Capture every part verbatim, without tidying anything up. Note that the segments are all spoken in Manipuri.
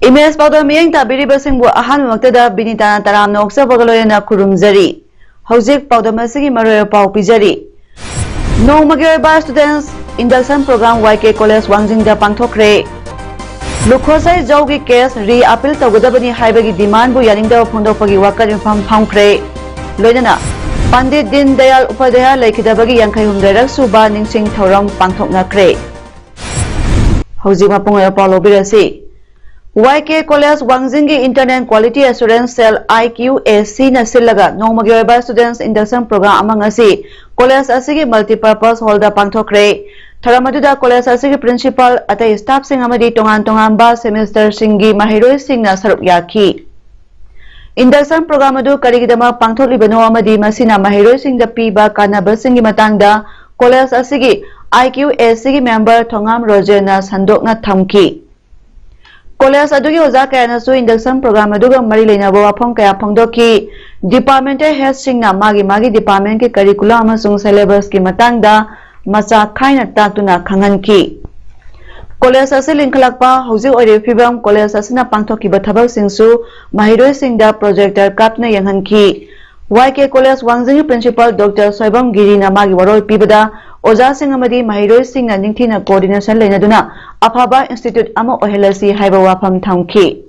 ꯏꯃꯦꯖ ꯄꯥꯎꯗꯝ ꯃꯤꯠꯌꯦꯡ ꯇꯥꯕꯤꯔꯤꯕꯁꯤꯡꯕꯨ ꯑꯍꯥꯟꯕꯃꯛꯇꯗ ꯕꯤꯅꯤꯇꯥꯅ ꯇꯔꯥꯝꯅ ꯑꯣꯛꯆꯕꯒ ꯂꯣꯏꯅꯅ ꯈꯨꯔꯨꯝꯖꯔꯤ꯫ ꯍꯧꯖꯤꯛ ꯄꯥꯎꯗꯝ ꯑꯁꯤꯒꯤ ꯃꯔꯨꯑꯣꯏꯕ ꯄꯥꯎ ꯄꯤꯖꯔꯤ꯫ ꯅꯣꯡꯃꯒꯤ ꯑꯣꯏꯕ Students Induction Program Y K College ꯋꯥꯡꯖꯤꯡꯗ ꯄꯥꯡꯊꯣꯛꯈ꯭ꯔꯦ꯫ ꯂꯨꯈꯣꯁꯩ ꯖꯧꯒꯤ case re-appeal ꯇꯧꯒꯗꯕꯅꯤ ꯍꯥꯏꯕꯒꯤ demandꯕꯨ ꯌꯥꯅꯤꯡꯗꯕ ꯐꯣꯡꯗꯣꯛꯄꯒꯤ ꯋꯥꯀꯠ ꯃꯤꯐꯝ ꯐꯝꯈ꯭ꯔꯦ꯫ ꯂꯣꯏꯅꯅ ꯄꯟꯗꯤꯠ ꯗꯤꯟ ꯗꯌꯥꯜ ꯎꯄꯥꯙ꯭ꯌꯥꯌ ꯂꯩꯈꯤꯗꯕꯒꯤ ꯌꯥꯡꯈꯩ ꯍꯨꯝꯗꯣꯏꯔꯛ ꯁꯨꯕ ꯅꯤꯡꯁꯤꯡ ꯊꯧꯔꯝ ꯄꯥꯡꯊꯣꯛꯅꯈ꯭ꯔꯦ꯫ ꯍꯧꯖꯤꯛ ꯃꯄꯨꯡ ꯑꯣꯏꯕ ꯄꯥꯎ ꯂꯧꯕꯤꯔꯁꯤ꯫ Y K College ꯋꯥꯡꯖꯤꯡꯒꯤ Internal Quality Assurance Cell, I Q A C ꯅ ꯁꯤꯜꯂꯒ ꯅꯣꯡꯃꯒꯤ ꯑꯣꯏꯕ Students Induction Program ꯑꯃ ꯉꯁꯤ college ꯑꯁꯤꯒꯤ Multipurpose Hall ꯗ ꯄꯥꯡꯊꯣꯛꯈ꯭ꯔꯦ꯫ ꯊꯧꯔꯝ ꯑꯗꯨꯗ college ꯑꯁꯤꯒꯤ principal, ꯑꯇꯩ staffꯁꯤꯡ ꯑꯃꯗꯤ ꯇꯣꯉꯥꯟ ꯇꯣꯉꯥꯟꯕ semesterꯁꯤꯡꯒꯤ ꯃꯍꯩꯔꯣꯏꯁꯤꯡꯅ ꯁꯔꯨꯛ ꯌꯥꯈꯤ꯫ Induction Program ꯑꯗꯨ ꯀꯔꯤꯒꯤꯗꯃꯛ ꯄꯥꯡꯊꯣꯛꯂꯤꯕꯅꯣ ꯑꯃꯗꯤ ꯃꯁꯤꯅ ꯃꯍꯩꯔꯣꯏꯁꯤꯡꯗ ꯄꯤꯕ ꯀꯥꯟꯅꯕꯁꯤꯡꯒꯤ ꯃꯇꯥꯡꯗ college ꯑꯁꯤꯒꯤ I Q A C ꯒꯤ member ꯊꯣꯉꯥꯝ ꯔꯣꯖꯦꯅ ꯁꯟꯗꯣꯛꯅ ꯊꯝꯈꯤ꯫ College ꯑꯗꯨꯒꯤ ꯑꯣꯖꯥ ꯀꯌꯥꯅꯁꯨ Induction Program ꯑꯗꯨꯒ ꯃꯔꯤ ꯂꯩꯅꯕ ꯋꯥꯐꯝ ꯀꯌꯥ ꯐꯣꯡꯗꯣꯛꯈꯤ꯫ Departmental headꯁꯤꯡꯅ ꯃꯥꯒꯤ ꯃꯥꯒꯤ departmentꯀꯤ curriculum ꯑꯃꯁꯨꯡ syllabusꯀꯤ ꯃꯇꯥꯡꯗ ꯃꯆꯥ ꯈꯥꯏꯅ ꯇꯥꯛꯇꯨꯅ ꯈꯪꯍꯟꯈꯤ꯫ College ꯑꯁꯤ ꯂꯤꯡꯈꯠꯂꯛꯄ, ꯍꯧꯖꯤꯛ ꯑꯣꯏꯔꯤꯕ ꯐꯤꯕꯝ, college ꯑꯁꯤꯅ ꯄꯥꯡꯊꯣꯛꯈꯤꯕ ꯊꯕꯛꯁꯤꯡꯁꯨ ꯃꯍꯩꯔꯣꯏꯁꯤꯡꯗ projector ꯀꯥꯞꯇꯨꯅ ꯌꯦꯡꯍꯟꯈꯤ꯫ Y K College ꯋꯥꯡꯖꯤꯡꯒꯤ principal Doctor Soibam ꯒꯤꯔꯤꯅ ꯃꯥꯒꯤ ꯋꯥꯔꯣꯜ ꯄꯤꯕꯗ, ꯑꯣꯖꯥꯁꯤꯡ ꯑꯃꯗꯤ ꯃꯍꯩꯔꯣꯏꯁꯤꯡꯅ ꯅꯤꯡꯊꯤꯅ coordination ꯂꯩꯅꯗꯨꯅ ꯑꯐꯕ institute ꯑꯃ ꯑꯣꯏꯍꯜꯂꯁꯤ ꯍꯥꯏꯕ ꯋꯥꯐꯝ ꯊꯝꯈꯤ꯫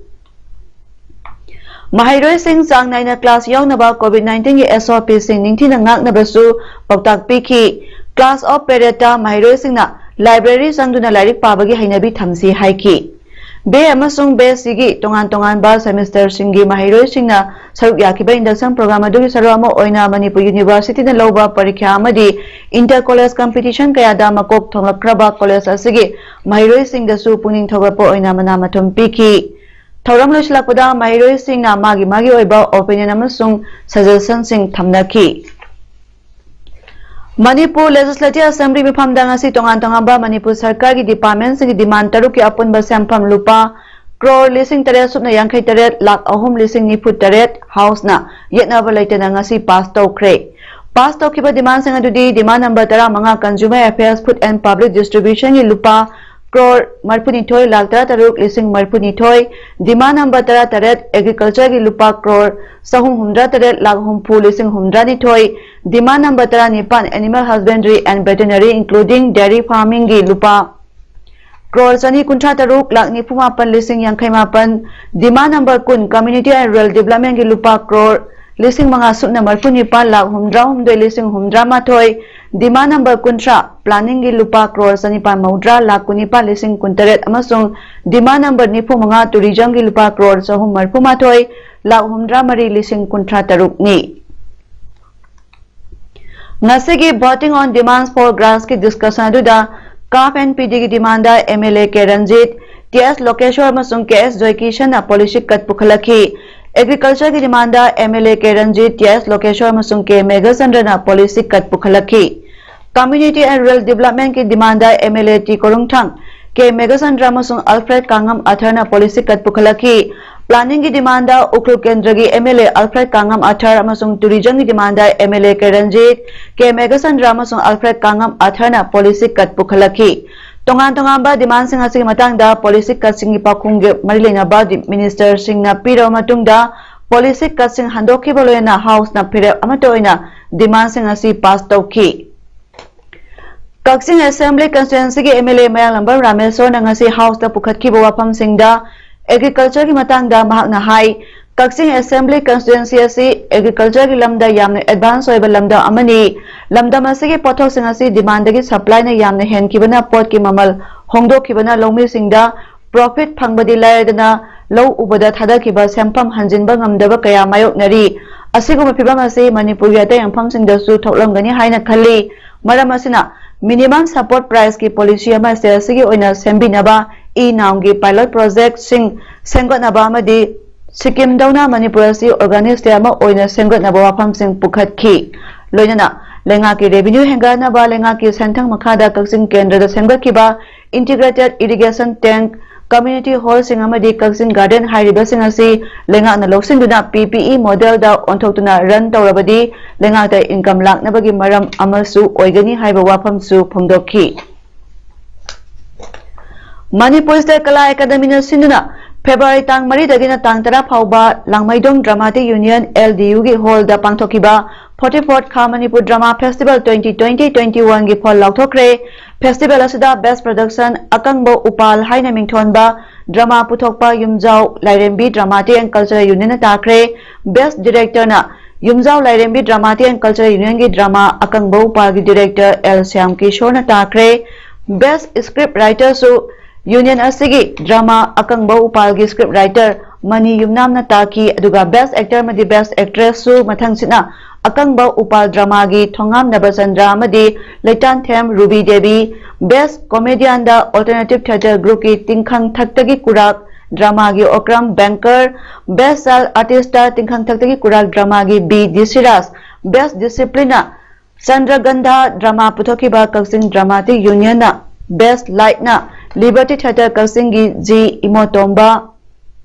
ꯃꯍꯩꯔꯣꯏꯁꯤꯡ ꯆꯥꯡ ꯅꯥꯏꯅ class ꯌꯥꯎꯅꯕ COVID nineteen ꯒꯤ S O P ꯁꯤꯡ ꯅꯤꯡꯊꯤꯅ ꯉꯥꯛꯅꯕꯁꯨ ꯄꯥꯎꯇꯥꯛ ꯄꯤꯈꯤ꯫ Class of Period ꯇ ꯃꯍꯩꯔꯣꯏꯁꯤꯡꯅ library ꯆꯪꯗꯨꯅ ꯂꯥꯏꯔꯤꯛ ꯄꯥꯕꯒꯤ ꯍꯩꯅꯕꯤ ꯊꯝꯁꯤ ꯍꯥꯏꯈꯤ꯫ ꯕꯤ ꯑꯦ ꯑꯃꯁꯨꯡ ꯕꯤ ꯑꯦꯁ ꯁꯤꯒꯤ ꯇꯣꯉꯥꯟ ꯇꯣꯉꯥꯟꯕ ꯁꯦꯃꯤꯁꯇꯔꯁꯤꯡꯒꯤ ꯃꯍꯩꯔꯣꯏꯁꯤꯡꯅ ꯁꯔꯨꯛ ꯌꯥꯈꯤꯕ induction program ꯑꯗꯨꯒꯤ ꯁꯔꯨꯛ ꯑꯃ ꯑꯣꯏꯅ ꯃꯅꯤꯄꯨꯔ ꯌꯨꯅꯤꯚꯔꯁꯤꯇꯤꯅ ꯂꯧꯕ ꯄꯔꯤꯈ꯭ꯌꯥ ꯑꯃꯗꯤ inter college competition ꯀꯌꯥꯗ ꯃꯀꯣꯛ ꯊꯣꯡꯂꯛꯈ꯭ꯔꯕ ꯀꯣꯂꯦꯖ ꯑꯁꯤꯒꯤ ꯃꯍꯩꯔꯣꯏꯁꯤꯡꯗꯁꯨ ꯄꯨꯛꯅꯤꯡ ꯊꯧꯒꯠꯄ ꯑꯣꯏꯅ ꯃꯅꯥ ꯃꯊꯨꯝ ꯄꯤꯈꯤ꯫ ꯊꯧꯔꯝ ꯂꯣꯏꯁꯤꯜꯂꯛꯄꯗ ꯃꯍꯩꯔꯣꯏꯁꯤꯡꯅ ꯃꯥꯒꯤ ꯃꯥꯒꯤ ꯑꯣꯏꯕ opinion ꯑꯃꯁꯨꯡ suggestionꯁꯤꯡ ꯊꯝꯅꯈꯤ꯫ ꯃꯅꯤꯄꯨꯔ Legislative Assembly ꯃꯤꯐꯝꯗ ꯉꯁꯤ ꯇꯣꯉꯥꯟ ꯇꯣꯉꯥꯟꯕ ꯃꯅꯤꯄꯨꯔ ꯁꯔꯀꯥꯔꯒꯤ departmentꯁꯤꯡꯒꯤ demand ꯇꯔꯨꯛꯀꯤ ꯑꯄꯨꯟꯕ ꯁꯦꯟꯐꯝ ꯂꯨꯄꯥ ꯀ꯭ꯔꯣꯔ ꯂꯤꯁꯤꯡ ꯇꯔꯦꯠ ꯁꯨꯞꯅ ꯌꯥꯡꯈꯩ ꯇꯔꯦꯠ ꯂꯥꯈ ꯑꯍꯨꯝ ꯂꯤꯁꯤꯡ ꯅꯤꯐꯨ ꯇꯔꯦꯠ Houseꯅ ꯌꯦꯠꯅꯕ ꯂꯩꯇꯅ ꯉꯁꯤ pass ꯇꯧꯈ꯭ꯔꯦ꯫ Pass ꯇꯧꯈꯤꯕ demandꯁꯤꯡ ꯑꯗꯨꯗꯤ demand number ꯇꯔꯥꯃꯉꯥ Consumer Affairs, Food and Public Distributionꯒꯤ ꯂꯨꯄꯥ ꯀ꯭ꯔꯣꯔ ꯃꯔꯤꯐꯨꯅꯤꯊꯣꯏ ꯂꯥꯈ ꯇꯔꯥꯇꯔꯨꯛ ꯂꯤꯁꯤꯡ ꯃꯔꯤꯐꯨꯅꯤꯊꯣꯏ, demand number ꯇꯔꯥꯇꯔꯦꯠ Agricultureꯒꯤ ꯂꯨꯄꯥ ꯀ꯭ꯔꯣꯔ ꯆꯍꯨꯝ ꯍꯨꯝꯗ꯭ꯔꯥ ꯇꯔꯦꯠ ꯂꯥꯈ ꯍꯨꯝꯐꯨ ꯂꯤꯁꯤꯡ ꯍꯨꯝꯗ꯭ꯔꯥꯅꯤꯊꯣꯏ, demand number ꯇꯔꯥꯅꯤꯄꯥꯟ Animal Husbandry and Veterinary including dairy farmingꯒꯤ ꯂꯨꯄꯥ ꯀ꯭ꯔꯣꯔ ꯆꯅꯤ ꯀꯨꯟꯊ꯭ꯔꯥ ꯇꯔꯨꯛ ꯂꯥꯈ ꯅꯤꯐꯨ ꯃꯥꯄꯟ ꯂꯤꯁꯤꯡ ꯌꯥꯡꯈꯩ ꯃꯥꯄꯟ, demand number ꯀꯨꯟ Community and Rural Developmentꯒꯤ ꯂꯨꯄꯥ ꯀ꯭ꯔꯣꯔ ꯂꯤꯁꯤꯡ ꯃꯉꯥ ꯁꯨꯞꯅ ꯃꯔꯤꯐꯨ ꯅꯤꯄꯥꯟ ꯂꯥꯈ ꯍꯨꯝꯗ꯭ꯔꯥ ꯍꯨꯝꯗꯣꯏ ꯂꯤꯁꯤꯡ ꯍꯨꯝꯗ꯭ꯔꯥ ꯃꯥꯊꯣꯏ, demand number ꯀꯨꯟꯊ꯭ꯔꯥ Planningꯒꯤ ꯂꯨꯄꯥ ꯀ꯭ꯔꯣꯔ ꯆꯅꯤꯄꯥꯟ ꯃꯧꯗ꯭ꯔꯥ ꯂꯥꯈ ꯀꯨꯟꯅꯤꯄꯥꯟ ꯂꯤꯁꯤꯡ ꯀꯨꯟꯇꯔꯦꯠ ꯑꯃꯁꯨꯡ demand number ꯅꯤꯐꯨ ꯃꯉꯥ Tourismꯒꯤ ꯂꯨꯄꯥ ꯀ꯭ꯔꯣꯔ ꯆꯍꯨꯝ ꯃꯔꯤꯐꯨ ꯃꯥꯊꯣꯏ ꯂꯥꯈ ꯍꯨꯝꯗ꯭ꯔꯥ ꯃꯔꯤ ꯂꯤꯁꯤꯡ ꯀꯨꯟꯊ꯭ꯔꯥ ꯇꯔꯨꯛꯅꯤ꯫ ꯉꯁꯤꯒꯤ Voting on Demands for Grants ꯀꯤ discussion ꯑꯗꯨꯗ CAF and PDꯒꯤ demandꯗ MLA K Ranjit, TS ꯂꯣꯀꯦꯁꯣꯔ ꯑꯃꯁꯨꯡ KS ꯖꯣꯏꯀꯤꯁꯟꯅ policy cut ꯄꯨꯈꯠꯂꯛꯈꯤ꯫ Agricultureꯒꯤ demandꯗ MLA K Ranjit, TS ꯂꯣꯀꯦꯁꯣꯔ ꯑꯃꯁꯨꯡ K ꯃꯦꯘꯆꯟꯗ꯭ꯔꯅ policy cut ꯄꯨꯈꯠꯂꯛꯈꯤ꯫ Community and Rural Developmentꯀꯤ demandꯗ MLA T ꯀꯣꯔꯨꯡꯊꯪ, K Meghachandra ꯑꯃꯁꯨꯡ Alfred ꯀꯥꯡꯉꯝ ꯑꯊꯔꯅ policy cut ꯄꯨꯈꯠꯂꯛꯈꯤ꯫ Planningꯒꯤ demandꯗ ꯎꯈ꯭ꯔꯨꯜ ꯀꯦꯟꯗ꯭ꯔꯒꯤ MLA Alfred ꯀꯥꯡꯉꯝ ꯑꯊꯔ ꯑꯃꯁꯨꯡ Tourismꯒꯤ demandꯗ MLA K Ranjit, K Meghachandra ꯑꯃꯁꯨꯡ Alfred ꯀꯥꯡꯉꯝ ꯑꯊꯔꯅ policy cut ꯄꯨꯈꯠꯂꯛꯈꯤ꯫ ꯇꯣꯉꯥꯟ ꯇꯣꯉꯥꯟꯕ demandꯁꯤꯡ ꯑꯁꯤꯒꯤ ꯃꯇꯥꯡꯗ policy cutꯁꯤꯡꯒꯤ ꯄꯥꯎꯈꯨꯝꯒꯤ ꯃꯔꯤ ꯂꯩꯅꯕ ministerꯁꯤꯡꯅ ꯄꯤꯔꯕ ꯃꯇꯨꯡꯗ policy cutꯁꯤꯡ ꯍꯟꯗꯣꯛꯈꯤꯕ ꯂꯣꯏꯅꯅ Houseꯅ ꯐꯤꯔꯦꯞ ꯑꯃꯠꯇ ꯑꯣꯏꯅ demandꯁꯤꯡ ꯑꯁꯤ pass ꯇꯧꯈꯤ꯫ ꯀꯛꯆꯤꯡ Assembly Constituencyꯒꯤ MLA ꯃꯌꯥꯡꯂꯝꯕꯝ ꯔꯥꯃꯦꯁꯣꯔꯅ ꯉꯁꯤ Houseꯇ ꯄꯨꯈꯠꯈꯤꯕ ꯋꯥꯐꯝꯁꯤꯡꯗ Agricultureꯒꯤ ꯃꯇꯥꯡꯗ ꯃꯍꯥꯛꯅ ꯍꯥꯏ, ꯀꯛꯆꯤꯡ Assembly Constituency ꯑꯁꯤ Agricultureꯒꯤ ꯂꯝꯗ ꯌꯥꯝꯅ advance ꯑꯣꯏꯕ ꯂꯝꯗꯝ ꯑꯃꯅꯤ꯫ ꯂꯝꯗꯝ ꯑꯁꯤꯒꯤ ꯄꯣꯠꯊꯣꯛꯁꯤꯡ ꯑꯁꯤ demandꯗꯒꯤ supplyꯅ ꯌꯥꯝꯅ ꯍꯦꯟꯈꯤꯕꯅ ꯄꯣꯠꯀꯤ ꯃꯃꯜ ꯍꯣꯡꯗꯣꯛꯈꯤꯕꯅ ꯂꯧꯃꯤꯁꯤꯡꯗ profit ꯐꯪꯕꯗꯤ ꯂꯥꯏꯔꯗꯅ ꯂꯧ ꯎꯕꯗ ꯊꯥꯗꯈꯤꯕ ꯁꯦꯟꯐꯝ ꯍꯟꯖꯤꯟꯕ ꯉꯝꯗꯕ ꯀꯌꯥ ꯃꯥꯌꯣꯛꯅꯔꯤ꯫ ꯑꯁꯤꯒꯨꯝꯕ ꯐꯤꯚꯝ ꯑꯁꯤ ꯃꯅꯤꯄꯨꯔꯒꯤ ꯑꯇꯩ ꯃꯐꯝꯁꯤꯡꯗꯁꯨ ꯊꯣꯛꯂꯝꯒꯅꯤ ꯍꯥꯏꯅ ꯈꯜꯂꯤ꯫ ꯃꯔꯝ ꯑꯁꯤꯅ minimum support priceꯀꯤ policy ꯑꯃ state ꯑꯁꯤꯒꯤ ꯑꯣꯏꯅ ꯁꯦꯝꯕꯤꯅꯕ, e-NAM ꯒꯤ pilot projectꯁꯤꯡ ꯁꯦꯝꯒꯠꯅꯕ ꯑꯃꯗꯤ ꯁꯤꯛꯀꯤꯝꯗꯧꯅ ꯃꯅꯤꯄꯨꯔ ꯑꯁꯤ organic state ꯑꯃ ꯑꯣꯏꯅ ꯁꯦꯝꯒꯠꯅꯕ ꯋꯥꯐꯝꯁꯤꯡ ꯄꯨꯈꯠꯈꯤ꯫ ꯂꯣꯏꯅꯅ ꯂꯩꯉꯥꯛꯀꯤ revenue ꯍꯦꯟꯒꯠꯅꯕ ꯂꯩꯉꯥꯛꯀꯤ ꯁꯦꯟꯊꯪ ꯃꯈꯥꯗ ꯀꯛꯆꯤꯡ ꯀꯦꯟꯗ꯭ꯔꯗ ꯁꯦꯝꯒꯠꯈꯤꯕ integrated irrigation tank, community hallꯁꯤꯡ ꯑꯃꯗꯤ ꯀꯛꯆꯤꯡ garden ꯍꯥꯏꯔꯤꯕꯁꯤꯡ ꯑꯁꯤ ꯂꯩꯉꯥꯛꯅ ꯂꯧꯁꯤꯟꯗꯨꯅ P P E modelꯗ ꯑꯣꯟꯊꯣꯛꯇꯨꯅ run ꯇꯧꯔꯕꯗꯤ ꯂꯩꯉꯥꯛꯇ income ꯂꯥꯛꯅꯕꯒꯤ ꯃꯔꯝ ꯑꯃꯁꯨ ꯑꯣꯏꯒꯅꯤ ꯍꯥꯏꯕ ꯋꯥꯐꯝꯁꯨ ꯐꯣꯡꯗꯣꯛꯈꯤ꯫ ꯃꯅꯤꯄꯨꯔ State ꯀꯂꯥ ꯑꯦꯀꯥꯗꯃꯤꯅ ꯁꯤꯟꯗꯨꯅ February ꯇꯥꯡ ꯃꯔꯤꯗꯒꯤꯅ ꯇꯥꯡ ꯇꯔꯥ ꯐꯥꯎꯕ ꯂꯥꯡꯃꯩꯗꯣꯡ Dramatic Union L D Uꯒꯤ hallꯗ ꯄꯥꯡꯊꯣꯛꯈꯤꯕ forty-fourth Khā Manipur Drama Festival twenty twenty twenty-oneꯒꯤ ꯐꯜ ꯂꯥꯎꯊꯣꯛꯈ꯭ꯔꯦ꯫ Festival ꯑꯁꯤꯗ best production ꯑꯀꯪꯕ ꯎꯄꯥꯜ ꯍꯥꯏꯅ ꯃꯤꯡꯊꯣꯟꯕ drama ꯄꯨꯊꯣꯛꯄ ꯌꯨꯝꯖꯥꯎ ꯂꯥꯏꯔꯦꯝꯕꯤ Dramatic and Cultural Unionꯅ ꯇꯥꯈ꯭ꯔꯦ꯫ Best directorꯅ ꯌꯨꯝꯖꯥꯎ ꯂꯥꯏꯔꯦꯝꯕꯤ Dramatic and Cultural Unionꯒꯤ drama ꯑꯀꯪꯕ ꯎꯄꯥꯜꯒꯤ director L ꯁ꯭ꯌꯥꯝ ꯀꯤꯁꯣꯔꯅ ꯇꯥꯈ꯭ꯔꯦ꯫ Best script writerꯁꯨ union ꯑꯁꯤꯒꯤ drama ꯑꯀꯪꯕ ꯎꯄꯥꯜꯒꯤ script writer ꯃꯅꯤ ꯌꯨꯝꯅꯥꯝꯅ ꯇꯥꯈꯤ꯫ ꯑꯗꯨꯒ best actor ꯑꯃꯗꯤ best actressꯁꯨ ꯃꯊꯪꯁꯤꯠꯅ ꯑꯀꯪꯕ ꯎꯄꯥꯜ dramaꯒꯤ ꯊꯣꯉꯥꯝ ꯅꯕꯆꯟꯗ꯭ꯔ ꯑꯃꯗꯤ ꯂꯩꯇꯥꯟꯊꯦꯝ ꯔꯨꯕꯤ ꯗꯦꯕꯤ, best comedianꯗ alternative theatre groupꯀꯤ ꯇꯤꯡꯈꯪ ꯊꯛꯇꯒꯤ ꯀꯨꯔꯥꯛ dramaꯒꯤ ꯑꯣꯀ꯭ꯔꯝ ꯕꯦꯡꯀꯔ, best child artistꯇ ꯇꯤꯡꯈꯪ ꯊꯛꯇꯒꯤ ꯀꯨꯔꯥꯛ dramaꯒꯤ ꯕꯤ ꯗꯤꯁꯤꯔꯥꯖ, best disciplineꯅ ꯆꯟꯗ꯭ꯔꯒꯟꯙꯥ drama ꯄꯨꯊꯣꯛꯈꯤꯕ ꯀꯛꯆꯤꯡ Dramatic Unionꯅ, best lightꯅ Liberty Theatre ꯀꯛꯆꯤꯡꯒꯤ ꯖꯤ ꯏꯃꯣꯇꯣꯝꯕ,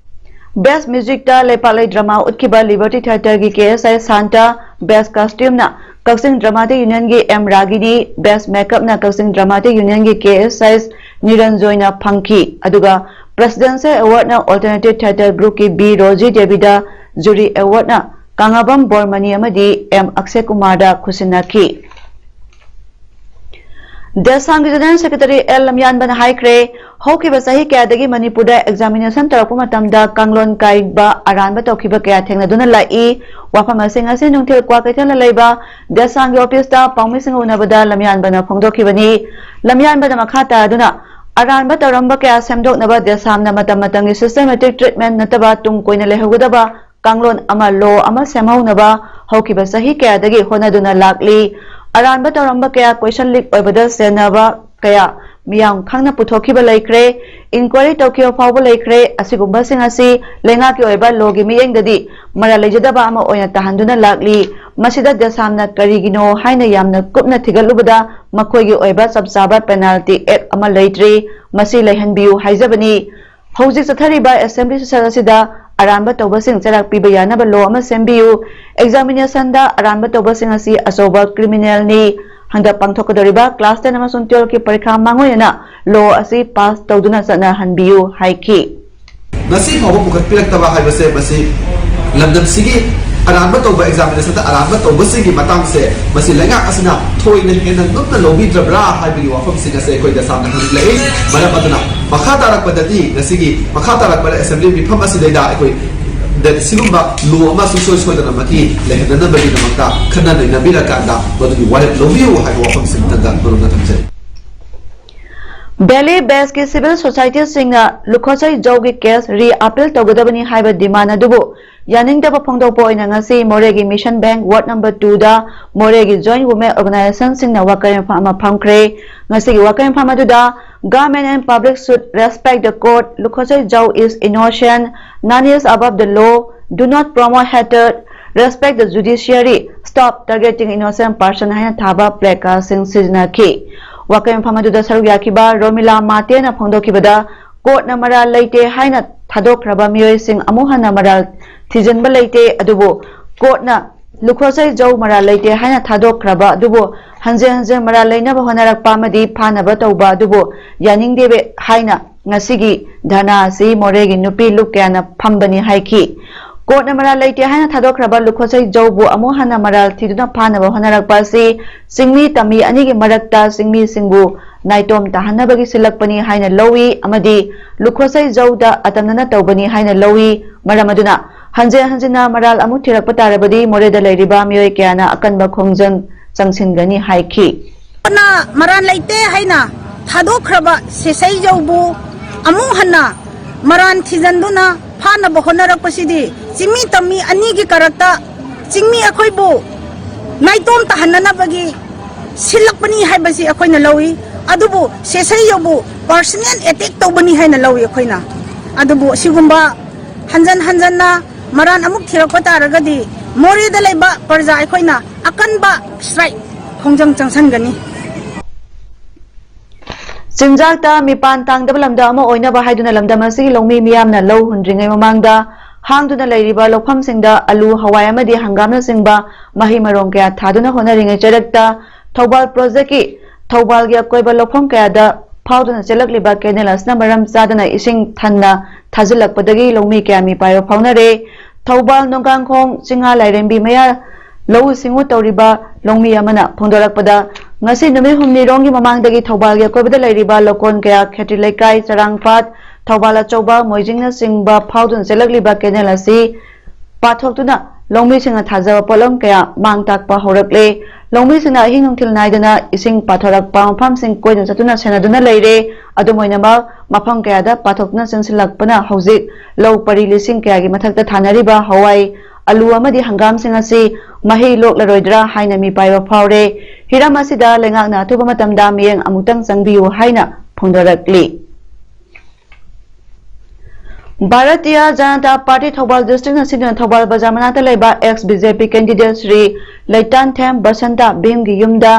best musicꯇ ꯂꯩꯄꯥꯛꯂꯩ drama ꯎꯠꯈꯤꯕ Liberty Theatreꯒꯤ K S I Shanta, best costumeꯅ ꯀꯛꯆꯤꯡ Dramatic Unionꯒꯤ ꯑꯦꯝ ꯔꯥꯒꯤꯅꯤ, best makeupꯅ ꯀꯛꯆꯤꯡ Dramatic Unionꯒꯤ ꯀꯦ ꯑꯦꯁ ꯑꯥꯏ ꯅꯤꯔꯟꯖꯣꯏꯅ ꯐꯪꯈꯤ꯫ ꯑꯗꯨꯒ presidential awardꯅ alternative theatre groupꯀꯤ ꯕꯤ ꯔꯣꯖꯤ ꯗꯦꯕꯤꯗ, jury awardꯅ ꯀꯥꯉꯥꯕꯝ ꯕꯣꯔꯃꯅꯤ ꯑꯃꯗꯤ ꯑꯦꯝ ꯑꯛꯁꯦ ꯀꯨꯃꯥꯔꯗ ꯈꯨꯠꯁꯤꯟꯅꯈꯤ꯫ ꯗꯦꯁꯥꯝꯒꯤ General Secretary ꯑꯦꯜ ꯂꯝꯌꯥꯟꯕꯅ ꯍꯥꯏꯈ꯭ꯔꯦ, ꯍꯧꯈꯤꯕ ꯆꯍꯤ ꯀꯌꯥꯗꯒꯤ ꯃꯅꯤꯄꯨꯔꯗ examination ꯇꯧꯔꯛꯄ ꯃꯇꯝꯗ ꯀꯥꯡꯂꯣꯟ ꯀꯥꯏꯕ ꯑꯔꯥꯟꯕ ꯇꯧꯈꯤꯕ ꯀꯌꯥ ꯊꯦꯡꯅꯗꯨꯅ ꯂꯥꯛꯏ꯫ ꯋꯥꯐꯝ ꯑꯁꯤꯡ ꯑꯁꯤ ꯅꯨꯡꯊꯤꯜ ꯀ꯭ꯋꯥꯀꯩꯊꯦꯜꯗ ꯂꯩꯕ ꯗꯦꯁꯥꯝꯒꯤ officeꯇ ꯄꯥꯎꯃꯤꯁꯤꯡꯒ ꯎꯅꯕꯗ ꯂꯝꯌꯥꯟꯕꯅ ꯐꯣꯡꯗꯣꯛꯈꯤꯕꯅꯤ꯫ ꯂꯝꯌꯥꯟꯕꯅ ꯃꯈꯥ ꯇꯥꯗꯨꯅ, ꯑꯔꯥꯟꯕ ꯇꯧꯔꯝꯕ ꯀꯌꯥ ꯁꯦꯝꯗꯣꯛꯅꯕ ꯗꯦꯁꯥꯝꯅ ꯃꯇꯝ ꯃꯇꯝꯒꯤ systematic treatment ꯅꯠꯇꯕ ꯇꯨꯡ ꯀꯣꯏꯅ ꯂꯩꯍꯧꯒꯗꯕ ꯀꯥꯡꯂꯣꯟ ꯑꯃ, law ꯑꯃ ꯁꯦꯝꯍꯧꯅꯕ ꯍꯧꯈꯤꯕ ꯆꯍꯤ ꯀꯌꯥꯗꯒꯤ ꯍꯣꯠꯅꯗꯨꯅ ꯂꯥꯛꯂꯤ꯫ ꯑꯔꯥꯟꯕ ꯇꯧꯔꯝꯕ ꯀꯌꯥ, question leak ꯑꯣꯏꯕꯗ ꯆꯦꯟꯅꯕ ꯀꯌꯥ ꯃꯤꯌꯥꯝ ꯈꯪꯅ ꯄꯨꯊꯣꯛꯈꯤꯕ ꯂꯩꯈ꯭ꯔꯦ, inquiry ꯇꯧꯈꯤꯕ ꯐꯥꯎꯕ ꯂꯩꯈ꯭ꯔꯦ꯫ ꯑꯁꯤꯒꯨꯝꯕꯁꯤꯡ ꯑꯁꯤ ꯂꯩꯉꯥꯛꯀꯤ ꯑꯣꯏꯕ lawꯒꯤ ꯃꯤꯠꯌꯦꯡꯗꯗꯤ ꯃꯔꯥꯜ ꯂꯩꯖꯗꯕ ꯑꯃ ꯑꯣꯏꯅ ꯇꯥꯍꯟꯗꯨꯅ ꯂꯥꯛꯂꯤ꯫ ꯃꯁꯤꯗ ꯗꯦꯁꯥꯝꯅ ꯀꯔꯤꯒꯤꯅꯣ ꯍꯥꯏꯅ ꯌꯥꯝꯅ ꯀꯨꯞꯅ ꯊꯤꯒꯠꯂꯨꯕꯗ ꯃꯈꯣꯏꯒꯤ ꯑꯣꯏꯕ ꯆꯞ ꯆꯥꯕ penalty act ꯑꯃ ꯂꯩꯇ꯭ꯔꯤ꯫ ꯃꯁꯤ ꯂꯩꯍꯟꯕꯤꯌꯨ ꯍꯥꯏꯖꯕꯅꯤ꯫ ꯍꯧꯖꯤꯛ ꯆꯠꯊꯔꯤꯕ assembly session ꯑꯁꯤꯗ ꯑꯔꯥꯟꯕ ꯇꯧꯕꯁꯤꯡ ꯆꯩꯔꯥꯛ ꯄꯤꯕ ꯌꯥꯅꯕ law ꯑꯃ ꯁꯦꯝꯕꯤꯌꯨ꯫ Examinationꯗ ꯑꯔꯥꯟꯕ ꯇꯧꯕꯁꯤꯡ ꯑꯁꯤ ꯑꯆꯧꯕ criminalꯅꯤ꯫ ꯍꯟꯗꯛ ꯄꯥꯡꯊꯣꯛꯀꯗꯧꯔꯤꯕ class ten ꯑꯃꯁꯨꯡ twelveꯀꯤ ꯄꯔꯤꯈꯥ ꯃꯥꯡꯑꯣꯏꯅꯅ law ꯑꯁꯤ pass ꯇꯧꯗꯨꯅ ꯆꯠꯅꯍꯟꯕꯤꯌꯨ ꯍꯥꯏꯈꯤ꯫ ꯉꯁꯤ ꯐꯥꯎꯕ ꯄꯨꯈꯠꯄꯤꯔꯛꯇꯕ ꯍꯥꯏꯕꯁꯦ ꯃꯁꯤ ꯂꯝꯗꯝꯁꯤꯒꯤ ꯑꯔꯥꯟꯕ ꯇꯧꯕ, examinationꯗ ꯑꯔꯥꯟꯕ ꯇꯧꯕꯁꯤꯡꯒꯤ ꯃꯇꯥꯡꯁꯦ ꯃꯁꯤ ꯂꯩꯉꯥꯛ ꯑꯁꯤꯅ ꯊꯣꯏꯅ ꯍꯦꯟꯅ ꯂꯨꯞꯅ ꯂꯧꯕꯤꯗ꯭ꯔꯕ꯭ꯔꯥ ꯍꯥꯏꯕꯒꯤ ꯋꯥꯐꯝꯁꯤꯡ ꯑꯁꯦ ꯑꯩꯈꯣꯏ ꯗꯦꯁꯥꯝꯅ ꯈꯪꯅꯤꯡꯂꯛꯏ꯫ ꯃꯔꯝ ꯑꯗꯨꯅ ꯃꯈꯥ ꯇꯥꯔꯛꯄꯗꯗꯤ ꯉꯁꯤꯒꯤ ꯃꯈꯥ ꯇꯥꯔꯛꯄꯗ assembly ꯃꯤꯐꯝ ꯑꯁꯤꯗꯩꯗ ꯑꯩꯈꯣꯏ ꯗ-, ꯁꯤꯒꯨꯝꯕ law ꯑꯃ ꯁꯨꯡꯁꯣꯏ ꯁꯣꯏꯗꯅꯃꯛꯀꯤ ꯂꯩꯍꯟꯅꯅꯕꯒꯤꯗꯃꯛꯇ ꯈꯟꯅ ꯅꯩꯅꯕꯤꯔꯀꯥꯟꯗ ꯃꯗꯨꯒꯤ ꯋꯥꯔꯦꯞ ꯂꯧꯕꯤꯌꯨ ꯍꯥꯏꯕ ꯋꯥꯐꯝꯁꯤꯃꯇꯪꯒ ꯃꯔꯨꯞꯅ ꯊꯝꯖꯔꯤ꯫ Valley Bestꯀꯤ civil societyꯁꯤꯡꯅ ꯂꯨꯈꯣꯁꯩ ꯖꯧꯒꯤ case re-appeal ꯇꯧꯒꯗꯕꯅꯤ ꯍꯥꯏꯕ demand ꯑꯗꯨꯕꯨ ꯌꯥꯅꯤꯡꯗꯕ ꯐꯣꯡꯗꯣꯛꯄ ꯑꯣꯏꯅ ꯉꯁꯤ ꯃꯣꯔꯦꯒꯤ Mission Bank ward number twoꯗ ꯃꯣꯔꯦꯒꯤ Joint Women Organizationꯁꯤꯡꯅ ꯋꯥꯀꯠ ꯃꯤꯐꯝ ꯑꯃ ꯐꯝꯈ꯭ꯔꯦ꯫ ꯉꯁꯤꯒꯤ ꯋꯥꯀꯠ ꯃꯤꯐꯝ ꯑꯗꯨꯗ Government and public should respect the court, Lukhosei Zhao is innocent, none is above the law, do not promote hatred, respect the judiciary, stop targeting innocent person ꯍꯥꯏꯅ ꯊꯥꯕ placardꯁꯤꯡ ꯁꯤꯖꯤꯟꯅꯈꯤ꯫ ꯋꯥꯀꯠ ꯃꯤꯐꯝ ꯑꯗꯨꯗ ꯁꯔꯨꯛ ꯌꯥꯈꯤꯕ ꯔꯣꯃꯤꯂꯥ ꯃꯥꯇꯦꯅ ꯐꯣꯡꯗꯣꯛꯈꯤꯕꯗ, courtꯅ ꯃꯔꯥꯜ ꯂꯩꯇꯦ ꯍꯥꯏꯅ ꯊꯥꯗꯣꯛꯈ꯭ꯔꯕ ꯃꯤꯑꯣꯏꯁꯤꯡ ꯑꯃꯨꯛ ꯍꯟꯅ ꯃꯔꯥꯜ ꯊꯤꯖꯤꯟꯕ ꯂꯩꯇꯦ, ꯑꯗꯨꯕꯨ courtꯅ ꯂꯨꯈꯣꯁꯩ ꯖꯧ ꯃꯔꯥꯜ ꯂꯩꯇꯦ ꯍꯥꯏꯅ ꯊꯥꯗꯣꯛꯈ꯭ꯔꯕ ꯑꯗꯨꯕꯨ ꯍꯟꯖꯤꯟ ꯍꯟꯖꯤꯟ ꯃꯔꯥꯜ ꯂꯩꯅꯕ ꯍꯣꯠꯅꯔꯛꯄ ꯑꯃꯗꯤ ꯐꯥꯅꯕ ꯇꯧꯕ ꯑꯗꯨꯕꯨ ꯌꯥꯅꯤꯡꯗꯦ ꯍꯥꯏꯅ ꯉꯁꯤꯒꯤ ꯙꯔꯅꯥ ꯑꯁꯤ ꯃꯣꯔꯦꯒꯤ ꯅꯨꯄꯤ ꯂꯨꯞ ꯀꯌꯥꯅ ꯐꯝꯕꯅꯤ ꯍꯥꯏꯈꯤ꯫ Courtꯅ ꯃꯔꯥꯜ ꯂꯩꯇꯦ ꯍꯥꯏꯅ ꯊꯥꯗꯣꯛꯈ꯭ꯔꯕ ꯂꯨꯈꯣꯁꯩ ꯖꯧꯕꯨ ꯑꯃꯨꯛ ꯍꯟꯅ ꯃꯔꯥꯜ ꯊꯤꯗꯨꯅ ꯐꯥꯅꯕ ꯍꯣꯠꯅꯔꯛꯄ ꯑꯁꯤ ꯆꯤꯡꯃꯤ ꯇꯝꯃꯤ ꯑꯅꯤꯒꯤ ꯃꯔꯛꯇ ꯆꯤꯡꯃꯤꯁꯤꯡꯕꯨ ꯅꯥꯏꯇꯣꯝ ꯇꯥꯍꯟꯅꯕꯒꯤ ꯁꯤꯜꯂꯛꯄꯅꯤ ꯍꯥꯏꯅ ꯂꯧꯏ ꯑꯃꯗꯤ ꯂꯨꯈꯣꯁꯩ ꯖꯧꯗ ꯑꯇꯝꯅꯅ ꯇꯧꯕꯅꯤ ꯍꯥꯏꯅ ꯂꯧꯏ꯫ ꯃꯔꯝ ꯑꯗꯨꯅ ꯍꯟꯖꯤꯟ ꯍꯟꯖꯤꯟꯅ ꯃꯔꯥꯜ ꯑꯃꯨꯛ ꯊꯤꯔꯛꯄ ꯇꯥꯔꯕꯗꯤ ꯃꯣꯔꯦꯗ ꯂꯩꯔꯤꯕ ꯃꯤꯑꯣꯏ ꯀꯌꯥꯅ ꯑꯀꯟꯕ ꯈꯣꯡꯖꯪ ꯆꯪꯁꯤꯟꯒꯅꯤ ꯍꯥꯏꯈꯤ꯫ ꯅ ꯃꯔꯥꯜ ꯂꯩꯇꯦ ꯍꯥꯏꯅ ꯊꯥꯗꯣꯛꯈ꯭ꯔꯕ ꯁꯦꯁꯩꯖꯧꯕꯨ ꯑꯃꯨꯛ ꯍꯟꯅ ꯃꯔꯥꯟ ꯊꯤꯖꯤꯟꯗꯨꯅ ꯐꯥꯅꯕ ꯍꯣꯠꯅꯔꯛꯄꯁꯤꯗꯤ ꯆꯤꯡꯃꯤ ꯇꯝꯃꯤ ꯑꯅꯤꯒꯤ ꯀꯔꯛꯇ ꯆꯤꯡꯃꯤ ꯑꯩꯈꯣꯏꯕꯨ ꯅꯥꯏꯇꯣꯝ ꯇꯥꯍꯟꯅꯅꯕꯒꯤ ꯁꯤꯜꯂꯛꯄꯅꯤ ꯍꯥꯏꯕꯁꯤ ꯑꯩꯈꯣꯏꯅ ꯂꯧꯏ꯫ ꯑꯗꯨꯕꯨ ꯁꯦꯁꯩꯖꯧꯕꯨ personal attack ꯇꯧꯕꯅꯤ ꯍꯥꯏꯅ ꯂꯧꯏ ꯑꯩꯈꯣꯏꯅ꯫ ꯑꯗꯨꯕꯨ ꯑꯁꯤꯒꯨꯝꯕ ꯍꯟꯖꯟ ꯍꯟꯖꯟꯅ ꯃꯔꯥꯟ ꯑꯃꯨꯛ ꯊꯤꯔꯛꯄ ꯇꯥꯔꯒꯗꯤ ꯃꯣꯔꯦꯗ ꯂꯩꯕ ꯄ꯭ꯔꯖꯥ ꯑꯩꯈꯣꯏꯅ ꯑꯀꯟꯕ strike ꯈꯣꯡꯖꯪ ꯆꯪꯁꯤꯟꯒꯅꯤ꯫ ꯆꯤꯟꯖꯥꯛꯇ ꯃꯤꯄꯥꯟ ꯇꯥꯡꯗꯕ ꯂꯝꯗꯝ ꯑꯃ ꯑꯣꯏꯅꯕ ꯍꯥꯏꯗꯨꯅ ꯂꯝꯗꯝ ꯑꯁꯤꯒꯤ ꯂꯧꯃꯤ ꯃꯤꯌꯥꯝꯅ ꯂꯧ ꯍꯨꯟꯗ꯭ꯔꯤꯉꯩ ꯃꯃꯥꯡꯗ ꯍꯥꯡꯗꯨꯅ ꯂꯩꯔꯤꯕ ꯂꯧꯐꯝꯁꯤꯡꯗ ꯑꯂꯨ, ꯍꯋꯥꯏ ꯑꯃꯗꯤ ꯍꯪꯒꯥꯝꯅꯆꯤꯡꯕ ꯃꯍꯩ ꯃꯔꯣꯡ ꯀꯌꯥ ꯊꯥꯗꯨꯅ ꯍꯣꯠꯅꯔꯤꯉꯩ ꯆꯔꯛꯇ ꯊꯧꯕꯥꯜ ꯄ꯭ꯔꯣꯖꯦꯛꯀꯤ ꯊꯧꯕꯥꯜꯒꯤ ꯑꯀꯣꯏꯕ ꯂꯧꯐꯝ ꯀꯌꯥꯗ ꯐꯥꯎꯗꯨꯅ ꯆꯦꯜꯂꯛꯂꯤꯕ ꯀꯦꯅꯦꯜ ꯑꯁꯤꯅ ꯃꯔꯝ ꯆꯥꯗꯅ ꯏꯁꯤꯡ ꯊꯟꯅ ꯊꯥꯖꯤꯜꯂꯛꯄꯗꯒꯤ ꯂꯧꯃꯤ ꯀꯌꯥ ꯃꯤꯄꯥꯏꯕ ꯐꯥꯎꯅꯔꯦ꯫ ꯊꯧꯕꯥꯜ ꯅꯣꯡꯀꯥꯡꯈꯣꯡ ꯆꯤꯡꯉꯥ ꯂꯥꯏꯔꯦꯝꯕꯤ ꯃꯌꯥ ꯂꯧꯎ ꯁꯤꯡꯎ ꯇꯧꯔꯤꯕ ꯂꯧꯃꯤ ꯑꯃꯅ ꯐꯣꯡꯗꯣꯔꯛꯄꯗ, ꯉꯁꯤ ꯅꯨꯃꯤꯠ ꯍꯨꯝꯅꯤꯔꯣꯝꯒꯤ ꯃꯃꯥꯡꯗꯒꯤ ꯊꯧꯕꯥꯜꯒꯤ ꯑꯀꯣꯏꯕꯗ ꯂꯩꯔꯤꯕ ꯂꯧꯀꯣꯟ ꯀꯌꯥ, ꯈꯦꯇ꯭ꯔꯤ ꯂꯩꯀꯥꯏ, ꯆꯔꯥꯡꯄꯥꯠ, ꯊꯧꯕꯥꯜ ꯑꯆꯧꯕ, ꯃꯣꯏꯖꯤꯡꯅꯆꯤꯡꯕ ꯐꯥꯎꯗꯨꯅ ꯆꯦꯜꯂꯛꯂꯤꯕ ꯀꯦꯅꯦꯜ ꯑꯁꯤ ꯄꯥꯊꯣꯛꯇꯨꯅ ꯂꯧꯃꯤꯁꯤꯡꯅ ꯊꯥꯖꯕ ꯄꯣꯠꯂꯝ ꯀꯌꯥ ꯃꯥꯡ ꯇꯥꯛꯄ ꯍꯧꯔꯛꯂꯦ꯫ ꯂꯧꯃꯤꯁꯤꯡꯅ ꯑꯍꯤꯡ ꯅꯨꯡꯊꯤꯜ ꯅꯥꯏꯗꯅ ꯏꯁꯤꯡ ꯄꯥꯊꯣꯔꯛꯄ ꯃꯐꯝꯁꯤꯡ ꯀꯣꯏꯗꯨꯅ ꯆꯠꯇꯨꯅ ꯁꯦꯟꯅꯗꯨꯅ ꯂꯩꯔꯦ꯫ ꯑꯗꯨꯝ ꯑꯣꯏꯅꯃꯛ, ꯃꯐꯝ ꯀꯌꯥꯗ ꯄꯥꯊꯣꯛꯇꯨꯅ ꯆꯦꯟꯁꯤꯜꯂꯛꯄꯅ ꯍꯧꯖꯤꯛ ꯂꯧ ꯄꯔꯤ ꯂꯤꯁꯤꯡ ꯀꯌꯥꯒꯤ ꯃꯊꯛꯇ ꯊꯥꯅꯔꯤꯕ ꯍꯋꯥꯏ, ꯑꯂꯨ ꯑꯃꯗꯤ ꯍꯪꯒꯥꯝꯁꯤꯡ ꯑꯁꯤ ꯃꯍꯩ ꯂꯣꯛꯂꯔꯣꯏꯗ꯭ꯔꯥ ꯍꯥꯏꯅ ꯃꯤꯄꯥꯏꯕ ꯐꯥꯎꯔꯦ꯫ ꯍꯤꯔꯝ ꯑꯁꯤꯗ ꯂꯩꯉꯥꯛꯅ ꯑꯊꯨꯕ ꯃꯇꯝꯗ ꯃꯤꯠꯌꯦꯡ ꯑꯃꯨꯛꯇꯪ ꯆꯪꯕꯤꯌꯨ ꯍꯥꯏꯅ ꯐꯣꯡꯗꯣꯔꯛꯂꯤ꯫ ꯚꯥꯔꯇꯤꯌꯥ ꯖꯅꯇꯥ ꯄꯥꯔꯇꯤ ꯊꯧꯕꯥꯜ ꯗꯤꯁꯇ꯭ꯔꯤꯛꯅ ꯁꯤꯟꯗꯨꯅ ꯊꯧꯕꯥꯜ ꯕꯖꯥꯔ ꯃꯅꯥꯛꯇ ꯂꯩꯕ ex B J P candidate Shri ꯂꯩꯇꯥꯟꯊꯦꯝ Basanta ꯚꯤꯝꯒꯤ ꯌꯨꯝꯗ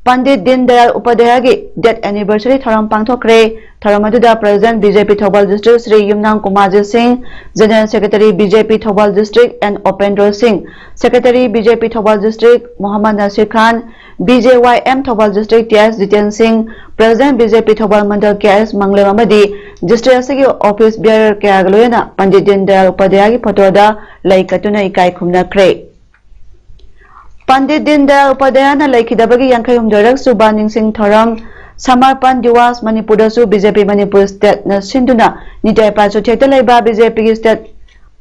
ꯄꯟꯗꯤꯠ ꯗꯤꯟ ꯗꯌꯥꯜ ꯎꯄꯥꯙ꯭ꯌꯥꯌꯒꯤ death anniversary ꯊꯧꯔꯝ ꯄꯥꯡꯊꯣꯛꯈ꯭ꯔꯦ꯫ ꯊꯧꯔꯝ ꯑꯗꯨꯗ President B J P Thoubal District Shri ꯌꯨꯝꯅꯥꯝ ꯀꯨꯃꯥꯔꯖꯤꯠ ꯁꯤꯡ, General Secretary B J P Thoubal District N ꯎꯄꯦꯟꯗ꯭ꯔꯣ ꯁꯤꯡ, Secretary B J P Thoubal District Mohammad ꯅꯁꯤꯔ ꯈꯥꯟ, B J Y M Thoubal District T S Jiten ꯁꯤꯡ, President B J P Thoubal ꯃꯟꯗꯜ K S ꯃꯪꯂꯦꯝ ꯑꯃꯗꯤ district ꯑꯁꯤꯒꯤ office bearer ꯀꯌꯥꯒ ꯂꯣꯏꯅꯅ ꯄꯟꯗꯤꯠ ꯗꯤꯟ ꯗꯌꯥꯜ ꯎꯄꯥꯙ꯭ꯌꯥꯌꯒꯤ ꯐꯣꯇꯣꯗ ꯂꯩ ꯀꯠꯇꯨꯅ ꯏꯀꯥꯏ ꯈꯨꯝꯅꯈ꯭ꯔꯦ꯫ ꯄꯟꯗꯤꯠ ꯗꯤꯟ ꯗꯌꯥꯜ ꯎꯄꯥꯙ꯭ꯌꯥꯌꯅ ꯂꯩꯈꯤꯗꯕꯒꯤ ꯌꯥꯡꯈꯩ ꯍꯨꯝꯗꯣꯏꯔꯛ ꯁꯨꯕ ꯅꯤꯡꯁꯤꯡ ꯊꯧꯔꯝ ꯁꯃꯔꯄꯟ ꯗꯤꯋꯥꯁ ꯃꯅꯤꯄꯨꯔꯗꯁꯨ B J P ꯃꯅꯤꯄꯨꯔ stateꯅ ꯁꯤꯟꯗꯨꯅ ꯅꯤꯇꯥꯏ ꯄꯥꯜ ꯆꯨꯊꯦꯛꯇ ꯂꯩꯕ B J Pꯒꯤ state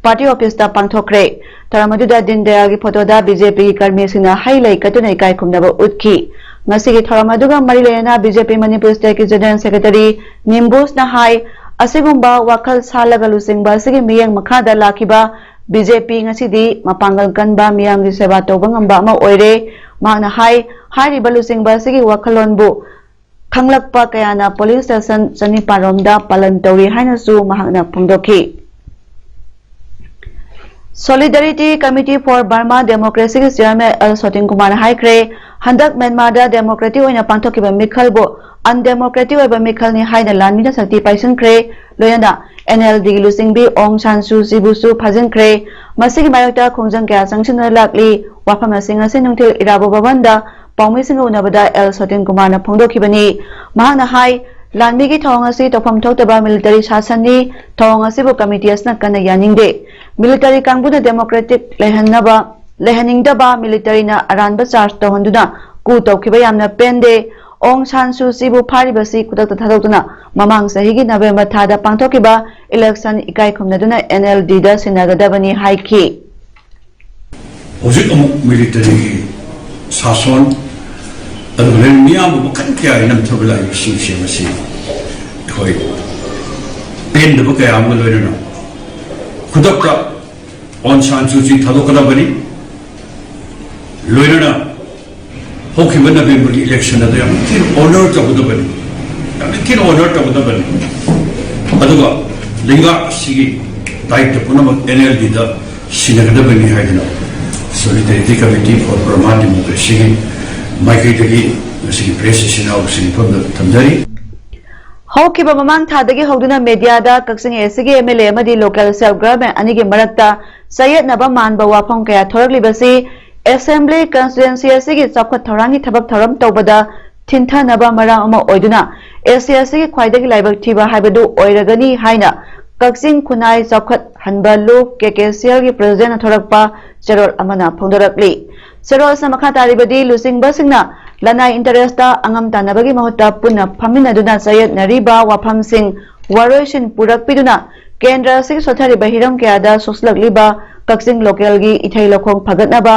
party officeꯇ ꯄꯥꯡꯊꯣꯛꯈ꯭ꯔꯦ꯫ ꯊꯧꯔꯝ ꯑꯗꯨꯗ ꯗꯤꯟ ꯗꯌꯥꯜꯒꯤ ꯐꯣꯇꯣꯗ B J Pꯒꯤ ꯀꯔꯃꯤꯁꯤꯡꯅ ꯍꯩ ꯂꯩ ꯀꯠꯇꯨꯅ ꯏꯀꯥꯏ ꯈꯨꯝꯅꯕ ꯎꯠꯈꯤ꯫ ꯉꯁꯤꯒꯤ ꯊꯧꯔꯝ ꯑꯗꯨꯒ ꯃꯔꯤ ꯂꯩꯅꯅ ꯕꯤ ꯖꯦ ꯄꯤ ꯃꯅꯤꯄꯨꯔ ꯁ꯭ꯇꯦꯠꯀꯤ ꯖꯦꯅꯔꯦꯜ ꯁꯦꯀ꯭ꯔꯦꯇꯔꯤ ꯅꯤꯝꯕꯨꯁꯅ ꯍꯥꯏ, ꯑꯁꯤꯒꯨꯝꯕ ꯋꯥꯈꯜ ꯁꯥꯜꯂꯒ ꯂꯨꯆꯤꯡꯕ ꯑꯁꯤꯒꯤ ꯃꯤꯠꯌꯦꯡ ꯃꯈꯥꯗ ꯂꯥꯛꯈꯤꯕ ꯕꯤ ꯖꯦ ꯄꯤ ꯉꯁꯤꯗꯤ ꯃꯄꯥꯡꯒꯜ ꯀꯟꯕ, ꯃꯤꯌꯥꯝꯒꯤ ꯁꯦꯕꯥ ꯇꯧꯕ ꯉꯝꯕ ꯑꯃ ꯑꯣꯏꯔꯦ꯫ ꯃꯍꯥꯛꯅ ꯍꯥꯏ, ꯍꯥꯏꯔꯤꯕ ꯂꯨꯆꯤꯡꯕ ꯑꯁꯤꯒꯤ ꯋꯥꯈꯜꯂꯣꯟꯕꯨ ꯈꯪꯂꯛꯄ ꯀꯌꯥꯅ ꯄꯣꯂꯤꯡ ꯁ꯭ꯇꯦꯁꯟ ꯆꯅꯤꯄꯥꯟ ꯔꯣꯝꯗ ꯄꯥꯂꯟ ꯇꯧꯔꯤ ꯍꯥꯏꯅꯁꯨ ꯃꯍꯥꯛꯅ ꯐꯣꯡꯗꯣꯛꯈꯤ꯫ Solidarity Committee for Burma Democracy ꯒꯤ ꯆꯤꯌꯔꯃꯦꯟ ꯑꯦꯜ ꯁꯣꯇꯤꯟ ꯀꯨꯃꯥꯔꯅ ꯍꯥꯏꯈ꯭ꯔꯦ, ꯍꯟꯗꯛ ꯃ꯭ꯌꯥꯟꯃꯥꯔꯗ ꯗꯦꯃꯣꯀ꯭ꯔꯦꯇꯤꯛ ꯑꯣꯏꯅ ꯄꯥꯡꯊꯣꯛꯈꯤꯕ ꯃꯤꯈꯜꯕꯨ ꯑꯟꯗꯦꯃꯣꯀ꯭ꯔꯦꯇꯤꯛ ꯑꯣꯏꯕ ꯃꯤꯈꯜꯅꯤ ꯍꯥꯏꯅ ꯂꯥꯟꯃꯤꯅ ꯁꯛꯇꯤ ꯄꯥꯏꯁꯤꯟꯈ꯭ꯔꯦ꯫ ꯂꯣꯏꯅꯅ ꯑꯦꯟ ꯑꯦꯜ ꯗꯤꯒꯤ ꯂꯨꯆꯤꯡꯕꯤ ꯑꯣꯡ ꯁꯥꯟ ꯁꯨ ꯆꯤꯕꯨꯁꯨ ꯐꯥꯖꯤꯟꯈ꯭ꯔꯦ꯫ ꯃꯁꯤꯒꯤ ꯃꯥꯌꯣꯛꯇ ꯈꯣꯡꯖꯪ ꯀꯌꯥ ꯆꯪꯁꯤꯟꯗꯨꯅ ꯂꯥꯛꯂꯤ꯫ ꯋꯥꯐꯝ ꯑꯁꯤ ꯉꯁꯤ ꯅꯨꯡꯊꯤꯜ ꯏꯔꯥꯕꯣꯠ ꯚꯕꯟꯗ ꯄꯥꯎꯃꯤꯁꯤꯡꯒ ꯎꯅꯕꯗ ꯑꯦꯜ ꯁꯣꯇꯤꯟ ꯀꯨꯃꯥꯔꯅ ꯐꯣꯡꯗꯣꯛꯈꯤꯕꯅꯤ꯫ ꯃꯍꯥꯛꯅ ꯍꯥꯏ, ꯂꯥꯟꯃꯤꯒꯤ ꯊꯧꯑꯣꯡ ꯑꯁꯤ ꯇꯧꯐꯝ ꯊꯣꯛꯇꯕ ꯃꯤꯂꯤꯇꯔꯤ ꯁꯥꯁꯟꯅꯤ꯫ ꯊꯧꯑꯣꯡ ꯑꯁꯤꯕꯨ ꯀꯃꯤꯇꯤ ꯑꯁꯤꯅ ꯀꯟꯅ ꯌꯥꯅꯤꯡꯗꯦ꯫ ꯃꯤꯂꯤꯇꯔꯤ ꯀꯥꯡꯕꯨꯅ ꯗꯦꯃꯣꯀ꯭ꯔꯦꯇꯤꯛ ꯂꯩꯍꯟꯅꯕ, ꯂꯩꯍꯟꯅꯤꯡꯗꯕ ꯃꯤꯂꯤꯇꯔꯤꯅ ꯑꯔꯥꯟꯕ ꯆꯥꯔꯖ ꯇꯧꯍꯟꯗꯨꯅ ꯀꯨ ꯇꯧꯈꯤꯕ ꯌꯥꯝꯅ ꯄꯦꯟꯗꯦ꯫ ꯑꯣꯡ ꯁꯥꯟ ꯁꯨ ꯆꯤꯕꯨ ꯐꯥꯔꯤꯕꯁꯤ ꯈꯨꯗꯛꯇ ꯊꯥꯗꯣꯛꯇꯨꯅ ꯃꯃꯥꯡ ꯆꯍꯤꯒꯤ ꯅꯕꯦꯝꯕꯔ ꯊꯥꯗ ꯄꯥꯡꯊꯣꯛꯈꯤꯕ ꯏꯂꯦꯛꯁꯟ ꯏꯀꯥꯏ ꯈꯨꯝꯅꯗꯨꯅ ꯑꯦꯟ ꯑꯦꯜ ꯗꯤꯗ ꯁꯤꯟꯅꯒꯗꯕꯅꯤ ꯍꯥꯏꯈꯤ꯫ ꯍꯧꯖꯤꯛ ꯑꯃꯨꯛ ꯃꯤꯂꯤꯇꯔꯤꯒꯤ ꯁꯥꯁꯣꯟ, ꯑꯗꯨꯒ ꯂꯩꯔꯤꯕ ꯃꯤꯌꯥꯝꯕꯨ ꯃꯈꯜ ꯀꯌꯥꯒꯤ ꯅꯝꯊꯕ ꯂꯥꯛꯏꯕꯁꯤꯡꯁꯦ ꯃꯁꯤ ꯑꯩꯈꯣꯏ ꯄꯦꯟꯗꯕ ꯀꯌꯥ ꯑꯃꯒ ꯂꯣꯏꯅꯅ ꯈꯨꯗꯛꯇ ꯑꯣꯟ ꯁꯥꯟ ꯁꯨ ꯆꯤ ꯊꯥꯗꯣꯛꯀꯗꯕꯅꯤ꯫ ꯂꯣꯏꯅꯅ ꯍꯧꯈꯤꯕ ꯅꯕꯦꯝꯕꯔꯒꯤ ꯏꯂꯦꯛꯁꯟ ꯑꯗꯨ ꯌꯥꯝ ꯊꯤꯅ ꯑꯣꯅꯔ ꯇꯧꯒꯗꯕꯅꯤ, ꯌꯥꯝ ꯊꯤꯅ ꯑꯣꯅꯔ ꯇꯧꯒꯗꯕꯅꯤ꯫ ꯑꯗꯨꯒ ꯂꯩꯉꯥꯛ ꯑꯁꯤꯒꯤ ꯗꯥꯌꯤꯠꯇ ꯄꯨꯝꯅꯃꯛ ꯑꯦꯟ ꯑꯦꯜ ꯗꯤꯗ ꯁꯤꯟꯅꯒꯗꯕꯅꯤ ꯍꯥꯏꯗꯨꯅ Solidarity Committee for Burma Democracy ꯒꯤ ꯃꯥꯏꯀꯩꯗꯒꯤ ꯉꯁꯤꯒꯤ ꯄ꯭ꯔꯦꯁ ꯑꯁꯤ ꯏꯅꯥꯎꯁꯤꯡ ꯃꯐꯝꯗ ꯊꯝꯖꯔꯤ꯫ ꯍꯧꯈꯤꯕ ꯃꯃꯥꯡ ꯊꯥꯗꯒꯤ ꯍꯧꯗꯨꯅ ꯃꯦꯗꯤꯌꯥꯗ ꯀꯛꯆꯤꯡ ꯑꯦ ꯁꯤꯒꯤ ꯑꯦꯝ ꯑꯦꯜ ꯑꯦ ꯑꯃꯗꯤ ꯂꯣꯀꯦꯜ ꯁꯦꯜꯐ ꯒꯚꯔꯟꯃꯦꯟ ꯑꯅꯤꯒꯤ ꯃꯔꯛꯇ ꯆꯌꯦꯠꯅꯕ ꯃꯥꯟꯕ ꯋꯥꯐꯝ ꯀꯌꯥ ꯊꯣꯔꯛꯂꯤꯕꯁꯤ ꯑꯦꯁꯦꯝꯕ꯭ꯂꯤ ꯀꯟꯁꯇꯤꯇ꯭ꯋꯦꯟꯁꯤ ꯑꯁꯤꯒꯤ ꯆꯥꯎꯈꯠ ꯊꯧꯔꯥꯡꯒꯤ ꯊꯕꯛ ꯊꯧꯔꯝ ꯇꯧꯕꯗ ꯊꯤꯟꯊꯅꯕ ꯃꯔꯝ ꯑꯃ ꯑꯣꯏꯗꯨꯅ ꯑꯦ ꯁꯤ ꯑꯁꯤꯒꯤ ꯈ꯭ꯋꯥꯏꯗꯒꯤ ꯂꯥꯏꯕꯛ ꯊꯤꯕ ꯍꯥꯏꯕꯗꯨ ꯑꯣꯏꯔꯒꯅꯤ ꯍꯥꯏꯅ ꯀꯛꯆꯤꯡ ꯈꯨꯟꯅꯥꯏ ꯆꯥꯎꯈꯠꯍꯟꯕ ꯂꯨꯞ ꯀꯦ ꯀꯦ ꯁꯤ ꯑꯦꯜꯒꯤ ꯄ꯭ꯔꯦꯁꯤꯗꯦꯟꯠꯅ ꯊꯣꯔꯛꯄ ꯆꯦꯔꯣꯜ ꯑꯃꯅ ꯐꯣꯡꯗꯣꯔꯛꯂꯤ꯫ ꯆꯦꯔꯣꯜꯁꯤꯅ ꯃꯈꯥ ꯇꯥꯔꯤꯕꯗꯤ, ꯂꯨꯆꯤꯡꯕꯁꯤꯡꯅ ꯂꯅꯥꯏ ꯏꯟꯇꯔꯦꯁꯇ ꯑꯉꯝ ꯇꯥꯟꯅꯕꯒꯤ ꯃꯍꯨꯠꯇ ꯄꯨꯟꯅ ꯐꯝꯃꯤꯟꯅꯗꯨꯅ ꯆꯌꯦꯠꯅꯔꯤꯕ ꯋꯥꯐꯝꯁꯤꯡ, ꯋꯥꯔꯣꯏꯁꯤꯟ ꯄꯨꯔꯛꯄꯤꯗꯨꯅ ꯀꯦꯟꯗ꯭ꯔ ꯑꯁꯤꯒꯤ ꯁꯣꯠꯊꯔꯤꯕ ꯍꯤꯔꯝ ꯀꯌꯥꯗ ꯁꯣꯛꯆꯤꯜꯂꯛꯂꯤꯕ ꯀꯛꯆꯤꯡ ꯂꯣꯀꯦꯜꯒꯤ ꯏꯊꯩ ꯂꯧꯈꯣꯡ ꯐꯒꯠꯅꯕ,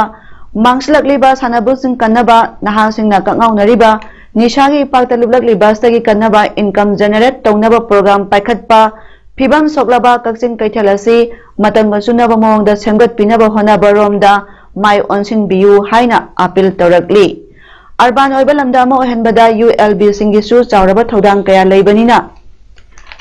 ꯃꯥꯡꯁꯤꯜꯂꯛꯂꯤꯕ ꯁꯥꯟꯅꯕꯁꯤꯡ ꯀꯟꯅꯕ, ꯅꯍꯥꯁꯤꯡꯅ ꯀꯛꯉꯥꯎꯅꯔꯤꯕ ꯅꯤꯁꯥꯒꯤ ꯏꯄꯥꯛꯇ ꯂꯨꯞꯂꯛꯂꯤꯕ ꯑꯁꯤꯗꯒꯤ ꯀꯟꯅꯕ income generate ꯇꯧꯅꯕ program ꯄꯥꯏꯈꯠꯄ, ꯐꯤꯕꯝ ꯁꯣꯛꯂꯕ ꯀꯛꯆꯤꯡ ꯀꯩꯊꯦꯜ ꯑꯁꯤ ꯃꯇꯝꯒ ꯆꯨꯅꯕ ꯃꯑꯣꯡꯗ ꯁꯦꯝꯒꯠꯄꯤꯅꯕ ꯍꯣꯠꯅꯕꯔꯣꯝꯗ ꯃꯥꯏ ꯑꯣꯟꯁꯤꯟꯕꯤꯌꯨ ꯍꯥꯏꯅ appeal ꯇꯧꯔꯛꯂꯤ꯫ Urban ꯑꯣꯏꯕ ꯂꯝꯗꯝ ꯑꯃ ꯑꯣꯏꯍꯟꯕꯗ U L B ꯁꯤꯡꯒꯤꯁꯨ ꯆꯥꯎꯔꯕ ꯊꯧꯗꯥꯡ ꯀꯌꯥ ꯂꯩꯕꯅꯤꯅ,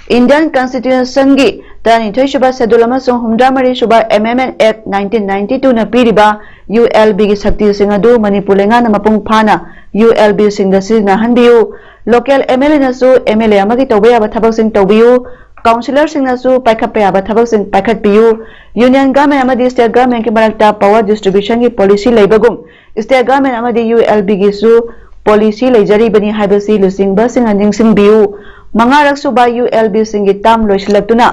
Indian Constitution ꯒꯤ ꯇꯔꯥꯅꯤꯊꯣꯏ ꯁꯨꯕ schedule ꯑꯃꯁꯨꯡ ꯍꯨꯝꯗ꯭ꯔꯥ ꯃꯔꯤ ꯁꯨꯕ amendment act nineteen ninety two ꯅ ꯄꯤꯔꯤꯕ U L B ꯒꯤ ꯁꯛꯇꯤꯁꯤꯡ ꯑꯗꯨ ꯃꯅꯤꯄꯨꯔ ꯂꯩꯉꯥꯛꯅ ꯃꯄꯨꯡ ꯐꯥꯅ U L B ꯁꯤꯡꯗ ꯁꯤꯖꯤꯟꯅꯍꯟꯕꯤꯌꯨ꯫ Local M L A ꯅꯁꯨ M L A ꯑꯃꯒꯤ ꯇꯧꯕ ꯌꯥꯕ ꯊꯕꯛꯁꯤꯡ ꯇꯧꯕꯤꯌꯨ꯫ Councillor ꯁꯤꯡꯅꯁꯨ ꯄꯥꯏꯈꯠꯄ ꯌꯥꯕ ꯊꯕꯛꯁꯤꯡ ꯄꯥꯏꯈꯠꯄꯤꯌꯨ꯫ Union Government ꯑꯃꯗꯤ State Government ꯀꯤ ꯃꯔꯛꯇ power distribution ꯒꯤ policy ꯂꯩꯕꯒꯨꯝ, State Government ꯑꯃꯗꯤ U L B ꯒꯤꯁꯨ policy ꯂꯩꯖꯔꯤꯕꯅꯤ ꯍꯥꯏꯕꯁꯤ ꯂꯨꯆꯤꯡꯕꯁꯤꯡꯅ ꯅꯤꯡꯁꯤꯡꯕꯤꯌꯨ꯫ ꯃꯉꯥꯔꯛ ꯁꯨꯕ U L B ꯁꯤꯡꯒꯤ term ꯂꯣꯏꯁꯤꯜꯂꯛꯇꯨꯅ,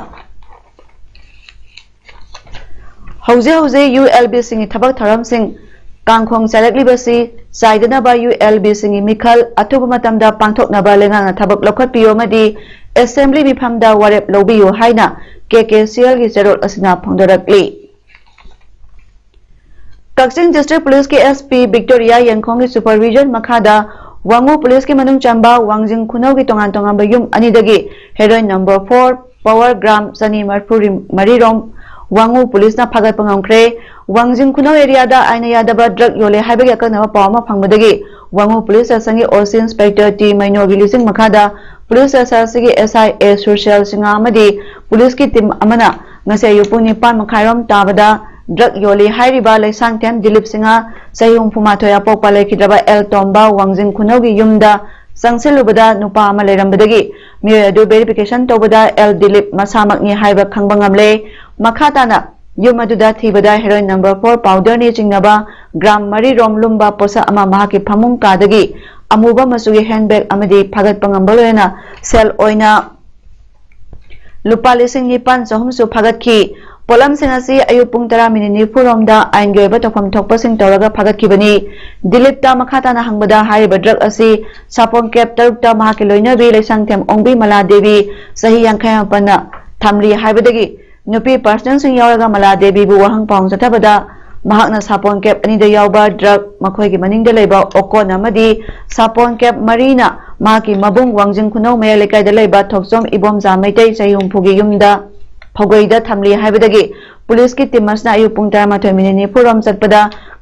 ꯍꯧꯖꯤꯛ ꯍꯧꯖꯤꯛ U L B ꯁꯤꯡꯒꯤ ꯊꯕꯛ ꯊꯧꯔꯝꯁꯤꯡ ꯀꯥꯡꯈꯣꯡ ꯆꯥꯏꯔꯛꯂꯤꯕꯁꯤ ꯆꯥꯏꯗꯅꯕ U L B ꯁꯤꯡꯒꯤ ꯃꯤꯈꯜ ꯑꯊꯨꯕ ꯃꯇꯝꯗ ꯄꯥꯡꯊꯣꯛꯅꯕ ꯂꯩꯉꯥꯛꯅ ꯊꯕꯛ ꯂꯧꯈꯠꯄꯤꯌꯨ ꯑꯃꯗꯤ Assembly ꯃꯤꯐꯝꯗ ꯋꯥꯔꯦꯞ ꯂꯧꯕꯤꯌꯨ ꯍꯥꯏꯅ K K C L ꯒꯤ ꯆꯦꯔꯣꯜ ꯑꯁꯤꯅ ꯐꯣꯡꯗꯣꯔꯛꯂꯤ꯫ ꯀꯛꯆꯤꯡ District Police ꯀꯤ S P Victoria ꯌꯦꯡꯈꯣꯡꯒꯤ supervision ꯃꯈꯥꯗ ꯋꯥꯉꯨ Police ꯀꯤ ꯃꯅꯨꯡ ꯆꯟꯕ ꯋꯥꯡꯖꯤꯡ ꯈꯨꯅꯧꯒꯤ ꯇꯣꯉꯥꯟ ꯇꯣꯉꯥꯟꯕ ꯌꯨꯝ ꯑꯅꯤꯗꯒꯤ heroin number four power gram ꯆꯅꯤ ꯃꯔꯤꯐꯨ ꯃꯔꯤ ꯔꯣꯝ ꯋꯥꯉꯨ Police ꯅ ꯐꯥꯒꯠꯄ ꯉꯝꯈ꯭ꯔꯦ꯫ ꯋꯥꯡꯖꯤꯡ ꯈꯨꯅꯧ area ꯗ ꯑꯥꯏꯟꯅ ꯌꯥꯗꯕ drug ꯌꯣꯜꯂꯦ ꯍꯥꯏꯕꯒꯤ ꯑꯀꯛꯅꯕ ꯄꯥꯎ ꯑꯃ ꯐꯪꯕꯗꯒꯤ ꯋꯥꯉꯨ Police Station ꯒꯤ O C Inspector T ꯃꯩꯅꯣꯒꯤ ꯂꯨꯆꯤꯡ ꯃꯈꯥꯗ Police Station ꯑꯁꯤꯒꯤ S I A ꯁꯨꯔꯁꯦꯜ ꯁꯤꯡꯍ ꯑꯃꯗꯤ Police ꯀꯤ team ꯑꯃꯅ ꯉꯁꯤ ꯑꯌꯨꯛ ꯄꯨꯡ ꯅꯤꯄꯥꯟ ꯃꯈꯥꯏꯔꯣꯝ ꯇꯥꯕꯗ drug ꯌꯣꯜꯂꯤ ꯍꯥꯏꯔꯤꯕ ꯂꯩꯁꯥꯡꯊꯦꯝ ꯗꯤꯂꯤꯞ ꯁꯤꯡꯍ, ꯆꯍꯤ ꯍꯨꯝꯐꯨ ꯃꯥꯊꯣꯏ ꯑꯄꯣꯛꯄ, ꯂꯩꯈꯤꯗ꯭ꯔꯕ ꯑꯦꯜ ꯇꯣꯝꯕ, ꯋꯥꯡꯖꯤꯡ ꯈꯨꯅꯧꯒꯤ ꯌꯨꯝꯗ ꯆꯪꯁꯤꯜꯂꯨꯕꯗ ꯅꯨꯄꯥ ꯑꯃ ꯂꯩꯔꯝꯕꯗꯒꯤ ꯃꯤꯑꯣꯏ ꯑꯗꯨ verification ꯇꯧꯕꯗ ꯑꯦꯜ ꯗꯤꯂꯤꯞ ꯃꯁꯥꯃꯛꯅꯤ ꯍꯥꯏꯕ ꯈꯪꯕ ꯉꯝꯂꯦ꯫ ꯃꯈꯥ ꯇꯥꯅ ꯌꯨꯝ ꯑꯗꯨꯗ ꯊꯤꯕꯗ heroin number four powder ꯅꯤ ꯆꯤꯡꯅꯕ gram ꯃꯔꯤ ꯔꯣꯝ ꯂꯨꯝꯕ ꯄꯣꯠꯁꯛ ꯑꯃ ꯃꯍꯥꯛꯀꯤ ꯐꯃꯨꯡ ꯀꯥꯗꯒꯤ ꯑꯃꯨꯕ ꯃꯆꯨꯒꯤ handbag ꯑꯃꯗꯤ ꯐꯥꯒꯠꯄ ꯉꯝꯕ ꯂꯣꯏꯅꯅ ꯁꯦꯜ ꯑꯣꯏꯅ ꯂꯨꯄꯥ ꯂꯤꯁꯤꯡ ꯅꯤꯄꯥꯟ ꯆꯍꯨꯝꯁꯨ ꯐꯥꯒꯠꯈꯤ꯫ ꯄꯣꯠꯂꯝꯁꯤꯡ ꯑꯁꯤ ꯑꯌꯨꯛ ꯄꯨꯡ ꯇꯔꯥ ꯃꯤꯅꯤꯠ ꯅꯤꯐꯨ ꯔꯣꯝꯗ ꯑꯥꯏꯟꯒꯤ ꯑꯣꯏꯕ ꯇꯧꯐꯝ ꯊꯣꯛꯄꯁꯤꯡ ꯇꯧꯔꯒ ꯐꯥꯒꯠꯈꯤꯕꯅꯤ꯫ ꯗꯤꯂꯤꯞꯇ ꯃꯈꯥ ꯇꯥꯅ ꯍꯪꯕꯗ ꯍꯥꯏꯔꯤꯕ drug ꯑꯁꯤ ꯁꯥꯄꯣꯟ ꯀꯦꯞ ꯇꯔꯨꯛꯇ ꯃꯍꯥꯛꯀꯤ ꯂꯣꯏꯅꯕꯤ ꯂꯩꯁꯥꯡꯊꯦꯝ ꯑꯣꯡꯕꯤ ꯃꯂꯥ ꯗꯦꯕꯤ, ꯆꯍꯤ ꯌꯥꯡꯈꯩ ꯃꯥꯄꯟꯅ ꯊꯝꯂꯤ ꯍꯥꯏꯕꯗꯒꯤ ꯅꯨꯄꯤ personnel ꯁꯤꯡ ꯌꯥꯎꯔꯒ ꯃꯂꯥ ꯗꯦꯕꯤꯕꯨ ꯋꯥꯍꯪ ꯄꯥꯎꯍꯪ ꯆꯠꯊꯕꯗ ꯃꯍꯥꯛꯅ ꯁꯥꯄꯣꯟ ꯀꯦꯞ ꯑꯅꯤꯗ ꯌꯥꯎꯕ ꯗ꯭ꯔꯒ, ꯃꯈꯣꯏꯒꯤ ꯃꯅꯤꯡꯗ ꯂꯩꯕ ꯑꯣꯀꯣꯟ ꯑꯃꯗꯤ ꯁꯥꯄꯣꯟ ꯀꯦꯞ ꯃꯔꯤꯅ ꯃꯍꯥꯛꯀꯤ ꯃꯕꯨꯡ ꯋꯥꯡꯖꯤꯡ ꯈꯨꯅꯧ ꯃꯌꯥꯏ ꯂꯩꯀꯥꯏꯗ ꯂꯩꯕ ꯊꯣꯛꯆꯣꯝ ꯏꯕꯣꯝꯆꯥ ꯃꯩꯇꯩ, ꯆꯍꯤ ꯍꯨꯝꯐꯨꯒꯤ ꯌꯨꯝꯗ ꯐꯧꯒꯩꯗ ꯊꯝꯂꯤ ꯍꯥꯏꯕꯗꯒꯤ ꯄꯨꯂꯤꯁꯀꯤ ꯇꯤꯝ ꯑꯁꯤꯅ ꯑꯌꯨꯛ ꯄꯨꯡ ꯇꯔꯥꯃꯥꯊꯣꯏ ꯃꯤꯅꯤꯠ ꯅꯤꯐꯨ ꯔꯣꯝ ꯆꯠꯄꯗ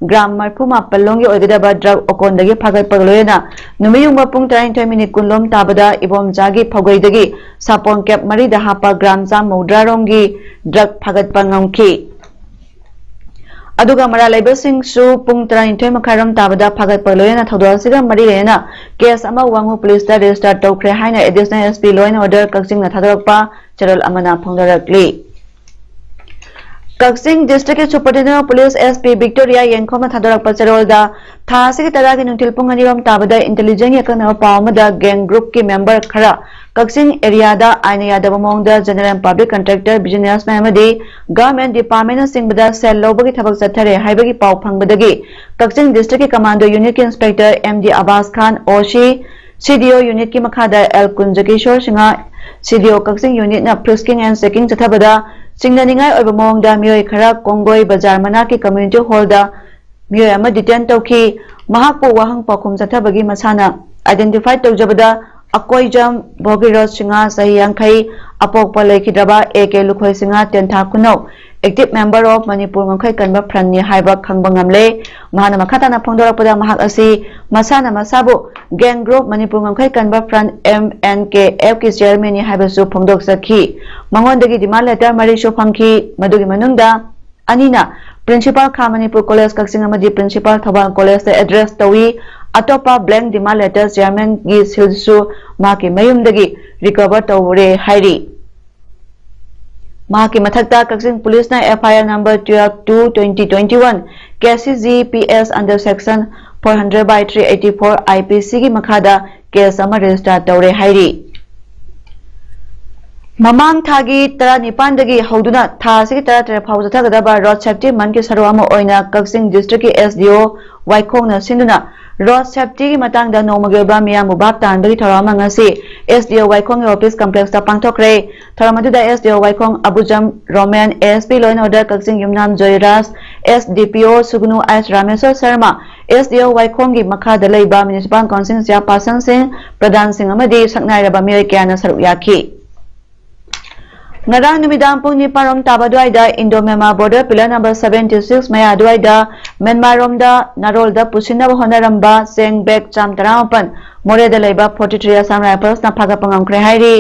ꯒ꯭ꯔꯥꯝ ꯃꯔꯤꯐꯨ ꯃꯥꯄꯜ ꯂꯣꯝꯒꯤ ꯑꯣꯏꯒꯗꯕ ꯗ꯭ꯔꯒ ꯑꯣꯀꯣꯟꯗꯒꯤ ꯐꯥꯒꯠꯄꯒ ꯂꯣꯏꯅꯅ ꯅꯨꯃꯤꯠ ꯌꯨꯡꯕ ꯄꯨꯡ ꯇꯔꯥꯅꯤꯊꯣꯏ ꯃꯤꯅꯤꯠ ꯀꯨꯟ ꯂꯣꯝ ꯇꯥꯕꯗ ꯏꯕꯣꯝꯆꯥꯒꯤ ꯐꯧꯒꯩꯗꯒꯤ ꯁꯥꯄꯣꯟ ꯀꯦꯞ ꯃꯔꯤꯗ ꯍꯥꯞꯄ ꯒ꯭ꯔꯥꯝ ꯆꯥꯝꯃ ꯃꯧꯗ꯭ꯔꯥ ꯔꯣꯝꯒꯤ ꯗ꯭ꯔꯒ ꯐꯥꯒꯠꯄ ꯉꯝꯈꯤ꯫ ꯑꯗꯨꯒ ꯃꯔꯥꯜ ꯂꯩꯕꯁꯤꯡꯁꯨ ꯄꯨꯡ ꯇꯔꯥꯅꯤꯊꯣꯏ ꯃꯈꯥꯏ ꯔꯣꯝ ꯇꯥꯕꯗ ꯐꯥꯒꯠꯄ ꯂꯣꯏꯅꯅ ꯊꯧꯗꯣꯛ ꯑꯁꯤꯒ ꯃꯔꯤ ꯂꯩꯅꯅ ꯀꯦꯁ ꯑꯃ ꯋꯥꯡꯉꯨ ꯄꯨꯂꯤꯁꯇ ꯔꯦꯖꯤꯁꯇꯔ ꯇꯧꯈ꯭ꯔꯦ ꯍꯥꯏꯅ additional S P law and order ꯀꯛꯆꯤꯡꯅ ꯊꯥꯗꯣꯔꯛꯄ ꯆꯦꯔꯣꯜ ꯑꯃꯅ ꯐꯣꯡꯗꯣꯔꯛꯂꯤ꯫ ꯀꯛꯆꯤꯡ ꯗꯤꯁꯇ꯭ꯔꯤꯛꯀꯤ superintendent of police S P Victoria ꯌꯦꯡꯈꯣꯝꯅ ꯊꯥꯗꯣꯔꯛꯄ ꯆꯦꯔꯣꯜꯗ ꯊꯥ ꯑꯁꯤꯒꯤ ꯇꯔꯥꯒꯤ ꯅꯨꯡꯊꯤꯜ ꯄꯨꯡ ꯑꯅꯤ ꯔꯣꯝ ꯇꯥꯕꯗ ꯏꯟꯇꯦꯂꯤꯖꯦꯟꯁꯀꯤ ꯑꯀꯛꯅꯕ ꯄꯥꯎ ꯑꯃꯗ ꯒꯦꯡ ꯒ꯭ꯔꯨꯞꯀꯤ ꯃꯦꯝꯕꯔ ꯈꯔ ꯀꯛꯆꯤꯡ ꯑꯦꯔꯤꯌꯥꯗ ꯑꯥꯏꯟꯅ ꯌꯥꯗꯕ ꯃꯑꯣꯡꯗ ꯖꯦꯅꯔꯦꯜ ꯄꯕ꯭ꯂꯤꯛ ꯀꯟꯇ꯭ꯔꯦꯛꯇꯔ, ꯕꯤꯖꯤꯅꯦꯁꯃꯦꯟ ꯑꯃꯗꯤ ꯒꯚꯔꯟꯃꯦꯟꯠ ꯗꯤꯄꯥꯔꯠꯃꯦꯟꯠꯅꯆꯤꯡꯕꯗ ꯁꯦꯜ ꯂꯧꯕꯒꯤ ꯊꯕꯛ ꯆꯠꯊꯔꯦ ꯍꯥꯏꯕꯒꯤ ꯄꯥꯎ ꯐꯪꯕꯗꯒꯤ ꯀꯛꯆꯤꯡ ꯗꯤꯁꯇ꯭ꯔꯤꯛꯀꯤ ꯀꯃꯥꯟꯗꯣ ꯌꯨꯅꯤꯠꯀꯤ ꯏꯟꯁꯄꯦꯛꯇꯔ ꯑꯦꯝ ꯗꯤ ꯑꯕꯥꯁ ꯈꯥꯟ, ꯑꯣ ꯁꯤ, ꯁꯤ ꯗꯤ ꯑꯣ ꯌꯨꯅꯤꯠꯀꯤ ꯃꯈꯥꯗ ꯑꯦꯜ ꯀꯨꯟꯖꯀꯤꯁꯣꯔ ꯁꯤꯡꯍ, ꯁꯤ ꯗꯤ ꯑꯣ ꯀꯛꯆꯤꯡ ꯌꯨꯅꯤꯠꯅ ꯐ꯭ꯔꯤꯁꯀꯤꯡ ꯑꯦꯟ ꯆꯦꯀꯤꯡ ꯆꯠꯊꯕꯗ ꯆꯤꯡꯅꯅꯤꯡꯉꯥꯏ ꯑꯣꯏꯕ ꯃꯑꯣꯡꯗ ꯃꯤꯑꯣꯏ ꯈꯔ ꯀꯣꯡꯒꯣꯏ ꯕꯖꯥꯔ ꯃꯅꯥꯛꯀꯤ ꯀꯝꯃ꯭ꯌꯨꯅꯤꯇꯤ ꯍꯣꯜꯗ ꯃꯤꯑꯣꯏ ꯑꯃ ꯗꯤꯇꯦꯟ ꯇꯧꯈꯤ꯫ ꯃꯍꯥꯛꯄꯨ ꯋꯥꯍꯪ ꯄꯥꯎꯈꯨꯝ ꯆꯠꯊꯕꯒꯤ ꯃꯁꯥꯅ ꯑꯥꯏꯗꯦꯟꯇꯤꯐꯥꯏ ꯇꯧꯖꯕꯗ ꯑꯀꯣꯏꯖꯝ ꯚꯣꯒꯤꯔꯣꯖ ꯁꯤꯡꯍ, ꯆꯍꯤ ꯌꯥꯡꯈꯩ, ꯑꯄꯣꯛꯄ ꯂꯩꯈꯤꯗ꯭ꯔꯕ ꯑꯦ ꯀꯦ ꯂꯨꯈꯣꯏ ꯁꯤꯡꯍ, ꯇꯦꯟꯊꯥ ꯈꯨꯅꯧ, ꯑꯦꯛꯇꯤꯚ ꯃꯦꯝꯕꯔ ꯑꯣꯐ ꯃꯅꯤꯄꯨꯔ ꯉꯝꯈꯩ ꯀꯟꯕ ꯐ꯭ꯔꯟꯠꯅꯤ ꯍꯥꯏꯕ ꯈꯪꯕ ꯉꯝꯂꯦ꯫ ꯃꯍꯥꯛꯅ ꯃꯈꯥ ꯇꯥꯅ ꯐꯣꯡꯗꯣꯔꯛꯄꯗ ꯃꯍꯥꯛ ꯑꯁꯤ ꯃꯁꯥꯅ ꯃꯁꯥꯕꯨ ꯒꯦꯡ ꯒ꯭ꯔꯨꯞ ꯃꯅꯤꯄꯨꯔ ꯉꯝꯈꯩ ꯀꯟꯕ ꯐ꯭ꯔꯟꯠ, ꯑꯦꯝ ꯑꯦꯟ ꯀꯦ ꯑꯦꯐꯀꯤ ꯆꯤꯌꯔꯃꯦꯟꯅꯤ ꯍꯥꯏꯕꯁꯨ ꯐꯣꯡꯗꯣꯛꯆꯈꯤ꯫ ꯃꯉꯣꯟꯗꯒꯤ ꯗꯤꯃꯥꯟ ꯂꯦꯇꯔ ꯃꯔꯤꯁꯨ ꯐꯪꯈꯤ꯫ ꯃꯗꯨꯒꯤ ꯃꯅꯨꯡꯗ ꯑꯅꯤꯅ ꯄ꯭ꯔꯤꯟꯁꯤꯄꯥꯜ ꯈꯥ ꯃꯅꯤꯄꯨꯔ ꯀꯣꯂꯦꯖ ꯀꯛꯆꯤꯡ ꯑꯃꯗꯤ ꯄ꯭ꯔꯤꯟꯁꯤꯄꯥꯜ ꯊꯧꯕꯥꯜ ꯀꯣꯂꯦꯖꯇ ꯑꯦꯗ꯭ꯔꯦꯁ ꯇꯧꯏ꯫ ꯑꯇꯣꯞꯄ ꯕ꯭ꯂꯦꯡ ꯗꯤꯃꯥꯟ ꯂꯦꯇꯔ ꯆꯤꯌꯔꯃꯦꯟꯒꯤ ꯁꯤꯜꯁꯨ ꯃꯍꯥꯛꯀꯤ ꯃꯌꯨꯝꯗꯒꯤ ꯔꯤꯀꯚꯔ ꯇꯧꯔꯦ ꯍꯥꯏꯔꯤ꯫ ꯃꯍꯥꯛꯀꯤ ꯃꯊꯛꯇ ꯀꯛꯆꯤꯡ ꯄꯨꯂꯤꯁꯅ F I R number twelve two twenty twenty one K C G P S under section four hundred by three eighty four I P C ꯒꯤ ꯃꯈꯥꯗ ꯀꯦꯁ ꯑꯃ ꯔꯦꯖꯤꯁꯇꯥꯔ ꯇꯧꯔꯦ ꯍꯥꯏꯔꯤ꯫ ꯃꯃꯥꯡ ꯊꯥꯒꯤ ꯇꯔꯥꯅꯤꯄꯥꯟꯗꯒꯤ ꯍꯧꯗꯨꯅ ꯊꯥ ꯑꯁꯤꯒꯤ ꯇꯔꯥꯇꯔꯦꯠ ꯐꯥꯎꯕ ꯆꯠꯊꯒꯗꯕ ꯔꯣꯗ ꯁꯦꯐꯇꯤ ꯃꯟꯠꯀꯤ ꯁꯔꯨꯛ ꯑꯃ ꯑꯣꯏꯅ ꯀꯛꯆꯤꯡ ꯗꯤꯁꯇ꯭ꯔꯤꯛꯀꯤ ꯑꯦꯁ ꯗꯤ ꯑꯣ ꯋꯥꯏꯈꯣꯡꯅ ꯁꯤꯟꯗꯨꯅ ꯔꯣꯗ ꯁꯦꯐꯇꯤꯒꯤ ꯃꯇꯥꯡꯗ ꯅꯣꯡꯃꯒꯤ ꯑꯣꯏꯕ ꯃꯤꯌꯥꯝꯕꯨ ꯚꯥꯞ ꯇꯥꯍꯟꯕꯒꯤ ꯊꯧꯔꯝ ꯑꯃ ꯉꯁꯤ ꯑꯦꯁ ꯗꯤ ꯑꯣ ꯋꯥꯏꯈꯣꯡꯒꯤ ꯑꯣꯐꯤꯁ ꯀꯝꯄ꯭ꯂꯦꯛꯁꯇ ꯄꯥꯡꯊꯣꯛꯈ꯭ꯔꯦ꯫ ꯊꯧꯔꯝ ꯑꯗꯨꯗ S D O Waikhong Abujam Romen, A S P law and order Kakching Yumnam Joiraj, S D P O Sugnu ice ꯔꯥꯃꯦꯁ꯭ꯋꯔ Sharma, S D ꯑꯣ ꯋꯥꯏꯈꯣꯡꯒꯤ ꯃꯈꯥꯗ ꯂꯩꯕ ꯃ꯭ꯌꯨꯅꯤꯁꯤꯄꯥꯜ ꯀꯥꯎꯟꯁꯤꯜ ꯆꯤꯌꯥꯔꯄꯥꯔꯁꯟꯁꯤꯡ, ꯄ꯭ꯔꯙꯥꯟꯁꯤꯡ ꯑꯃꯗꯤ ꯁꯛꯅꯥꯏꯔꯕ ꯃꯤꯑꯣꯏ ꯀꯌꯥꯅ ꯁꯔꯨꯛ ꯌꯥꯈꯤ꯫ ꯉꯔꯥꯡ ꯅꯨꯃꯤꯗꯥꯡ ꯄꯨꯡ ꯅꯤꯄꯥꯟ ꯔꯣꯝ ꯇꯥꯕ ꯑꯗꯨꯋꯥꯏꯗ Indo Myanmar border pillar number seventy six ꯃꯌꯥ ꯑꯗꯨꯋꯥꯏꯗ ꯃ꯭ꯌꯥꯟꯃꯥꯔ ꯔꯣꯝꯗ ꯅꯥꯔꯣꯜꯗ ꯄꯨꯁꯤꯟꯅꯕ ꯍꯣꯠꯅꯔꯝꯕ ꯆꯦꯡ ꯕꯦꯒ ꯆꯥꯝ ꯇꯔꯥꯃꯥꯄꯟ ꯃꯣꯔꯦꯗ ꯂꯩꯕ ꯐꯣꯔꯇꯤ ꯊ꯭ꯔꯤ ꯑꯁꯥꯝ ꯔꯥꯏꯐꯜꯁꯅ ꯐꯥꯒꯠꯄ ꯉꯝꯈ꯭ꯔꯦ ꯍꯥꯏꯔꯤ꯫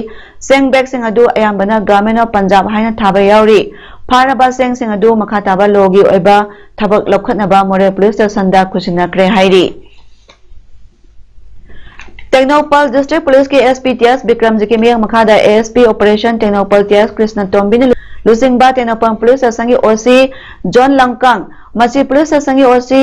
ꯆꯦꯡ ꯕꯦꯒꯁꯤꯡ ꯑꯗꯨ ꯑꯌꯥꯝꯕꯅ ꯒ꯭ꯔꯥꯃꯤꯟ ꯑꯣꯐ ꯄꯟꯖꯥꯕ ꯍꯥꯏꯅ ꯊꯥꯕ ꯌꯥꯎꯔꯤ꯫ ꯐꯥꯔꯕ ꯆꯦꯡꯁꯤꯡ ꯑꯗꯨ ꯃꯈꯥ ꯇꯥꯕ ꯂꯣꯒꯤ ꯑꯣꯏꯕ ꯊꯕꯛ ꯂꯧꯈꯠꯅꯕ ꯃꯣꯔꯦ ꯄꯨꯂꯤꯁ ꯁ꯭ꯇꯦꯁꯟꯗ ꯈꯨꯠꯁꯤꯟꯅꯈ꯭ꯔꯦ ꯍꯥꯏꯔꯤ꯫ ꯇꯦꯡꯅꯧꯄꯜ ꯗꯤꯁꯇ꯭ꯔꯤꯛ ꯄꯨꯂꯤꯁꯀꯤ ꯑꯦꯁ ꯄꯤ ꯇꯤ ꯑꯦꯁ ꯕꯤꯀ꯭ꯔꯝꯖꯤꯠꯀꯤ ꯃꯤꯠꯌꯦꯡ ꯃꯈꯥꯗ A S P operation Tengnoupal T S Krishna ꯇꯣꯝꯕꯤꯅ ꯂꯨꯆꯤꯡꯕ ꯇꯦꯡꯅꯧꯄꯜ ꯄꯨꯂꯤꯁ ꯁ꯭ꯇꯦꯁꯟꯒꯤ ꯑꯣ ꯁꯤ ꯖꯣꯟ ꯂꯝꯀꯥꯡ, ꯃꯁꯤ ꯄꯨꯂꯤꯁ ꯁ꯭ꯇꯦꯁꯟꯒꯤ O C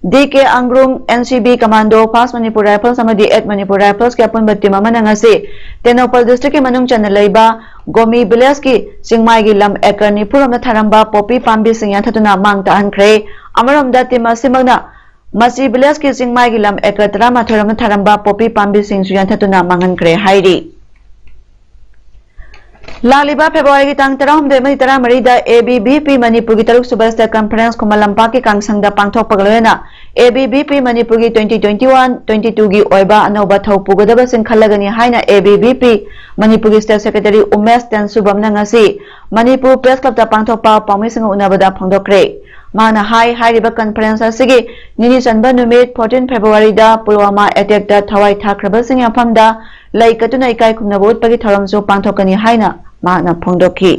D K Angrung, N C B commando, first Manipur rifles ꯑꯃꯗꯤ ꯑꯦꯠ ꯃꯅꯤꯄꯨꯔ ꯔꯥꯏꯐꯜꯁꯀꯤ ꯑꯄꯨꯟꯕ ꯇꯤꯝ ꯑꯃꯅ ꯉꯁꯤ ꯇꯦꯡꯅꯧꯄꯜ ꯗꯤꯁꯇ꯭ꯔꯤꯛꯀꯤ ꯃꯅꯨꯡ ꯆꯟꯅ ꯂꯩꯕ ꯒꯣꯃꯤ ꯚꯤꯂꯦꯖꯀꯤ ꯆꯤꯡꯃꯥꯏꯒꯤ ꯂꯝ ꯑꯦꯀꯔ ꯅꯤꯐꯨ ꯔꯣꯝꯗ ꯊꯥꯔꯝꯕ ꯄꯣꯄꯤ ꯄꯥꯝꯕꯤꯁꯤꯡ ꯌꯥꯟꯊꯠꯇꯨꯅ ꯃꯥꯡ ꯇꯥꯛꯍꯟꯈ꯭ꯔꯦ꯫ ꯑꯃꯔꯣꯝꯗ ꯇꯤꯝ ꯑꯁꯤꯃꯛꯅ ꯃꯁꯤ ꯚꯤꯂꯦꯖꯀꯤ ꯆꯤꯡꯃꯥꯏꯒꯤ ꯂꯝ ꯑꯦꯀꯔ ꯇꯔꯥꯃꯥꯊꯣꯏ ꯔꯣꯝꯗ ꯊꯥꯔꯝꯕ ꯄꯣꯄꯤ ꯄꯥꯝꯕꯤꯁꯤꯡꯁꯨ ꯌꯥꯟꯊꯠꯇꯨꯅ ꯃꯥꯡꯍꯟꯈ꯭ꯔꯦ ꯍꯥꯏꯔꯤ꯫ ꯂꯥꯛꯂꯤꯕ ꯐꯦꯕ꯭ꯔꯨꯋꯥꯔꯤꯒꯤ ꯇꯥꯡ ꯇꯔꯥꯍꯨꯝꯗꯣꯏ ꯑꯃꯗꯤ ꯇꯔꯥꯃꯔꯤꯗ ꯑꯦ ꯕꯤ ꯚꯤ ꯄꯤ ꯃꯅꯤꯄꯨꯔꯒꯤ ꯇꯔꯨꯛ ꯁꯨꯕ ꯁ꯭ꯇꯦꯠ ꯀꯟꯐꯔꯦꯟꯁ ꯈꯨꯃꯟ ꯂꯝꯄꯥꯛꯀꯤ ꯀꯥꯡꯁꯪꯗ ꯄꯥꯡꯊꯣꯛꯄꯒ ꯂꯣꯏꯅꯅ ꯑꯦ ꯕꯤ ꯚꯤ ꯄꯤ ꯃꯅꯤꯄꯨꯔꯒꯤ ꯇ꯭ꯋꯦꯟꯇꯤ ꯇ꯭ꯋꯦꯟꯇꯤ ꯋꯥꯟ ꯇ꯭ꯋꯦꯟꯇꯤ ꯇꯨꯒꯤ ꯑꯣꯏꯕ ꯑꯅꯧꯕ ꯊꯧ ꯄꯨꯒꯗꯕꯁꯤꯡ ꯈꯜꯂꯒꯅꯤ ꯍꯥꯏꯅ ꯑꯦ ꯕꯤ ꯚꯤ ꯄꯤ ꯃꯅꯤꯄꯨꯔꯒꯤ ꯁ꯭ꯇꯦꯠ ꯁꯦꯀ꯭ꯔꯦꯇꯔꯤ ꯎꯃꯦꯁ ꯇꯦꯟꯁꯨꯕꯝꯅ ꯉꯁꯤ ꯃꯅꯤꯄꯨꯔ ꯄ꯭ꯔꯦꯁ ꯀ꯭ꯂꯕꯇ ꯄꯥꯡꯊꯣꯛꯄ ꯄꯥꯎꯃꯤꯁꯤꯡꯒ ꯎꯅꯕꯗ ꯐꯣꯡꯗꯣꯛꯈ꯭ꯔꯦ꯫ ꯃꯥꯅ ꯍꯥꯏ, ꯍꯥꯏꯔꯤꯕ ꯀꯟꯐꯔꯦꯟꯁ ꯑꯁꯤꯒꯤ ꯅꯤꯅꯤ ꯆꯟꯕ ꯅꯨꯃꯤꯠ ꯐꯣꯔꯇꯤꯟ ꯐꯦꯕ꯭ꯔꯨꯋꯥꯔꯤꯗ ꯄꯨꯜꯋꯥꯃꯥ ꯑꯦꯇꯦꯛꯇ ꯊꯋꯥꯏ ꯊꯥꯈ꯭ꯔꯕꯁꯤꯡꯒꯤ ꯃꯐꯝꯗ ꯂꯩ ꯀꯠꯇꯨꯅ ꯏꯀꯥꯏ ꯈꯨꯝꯅꯕ ꯎꯠꯄꯒꯤ ꯊꯧꯔꯝꯁꯨ ꯄꯥꯡꯊꯣꯛꯀꯅꯤ ꯍꯥꯏꯅ ꯃꯍꯥꯛꯅ ꯐꯣꯡꯗꯣꯛꯈꯤ꯫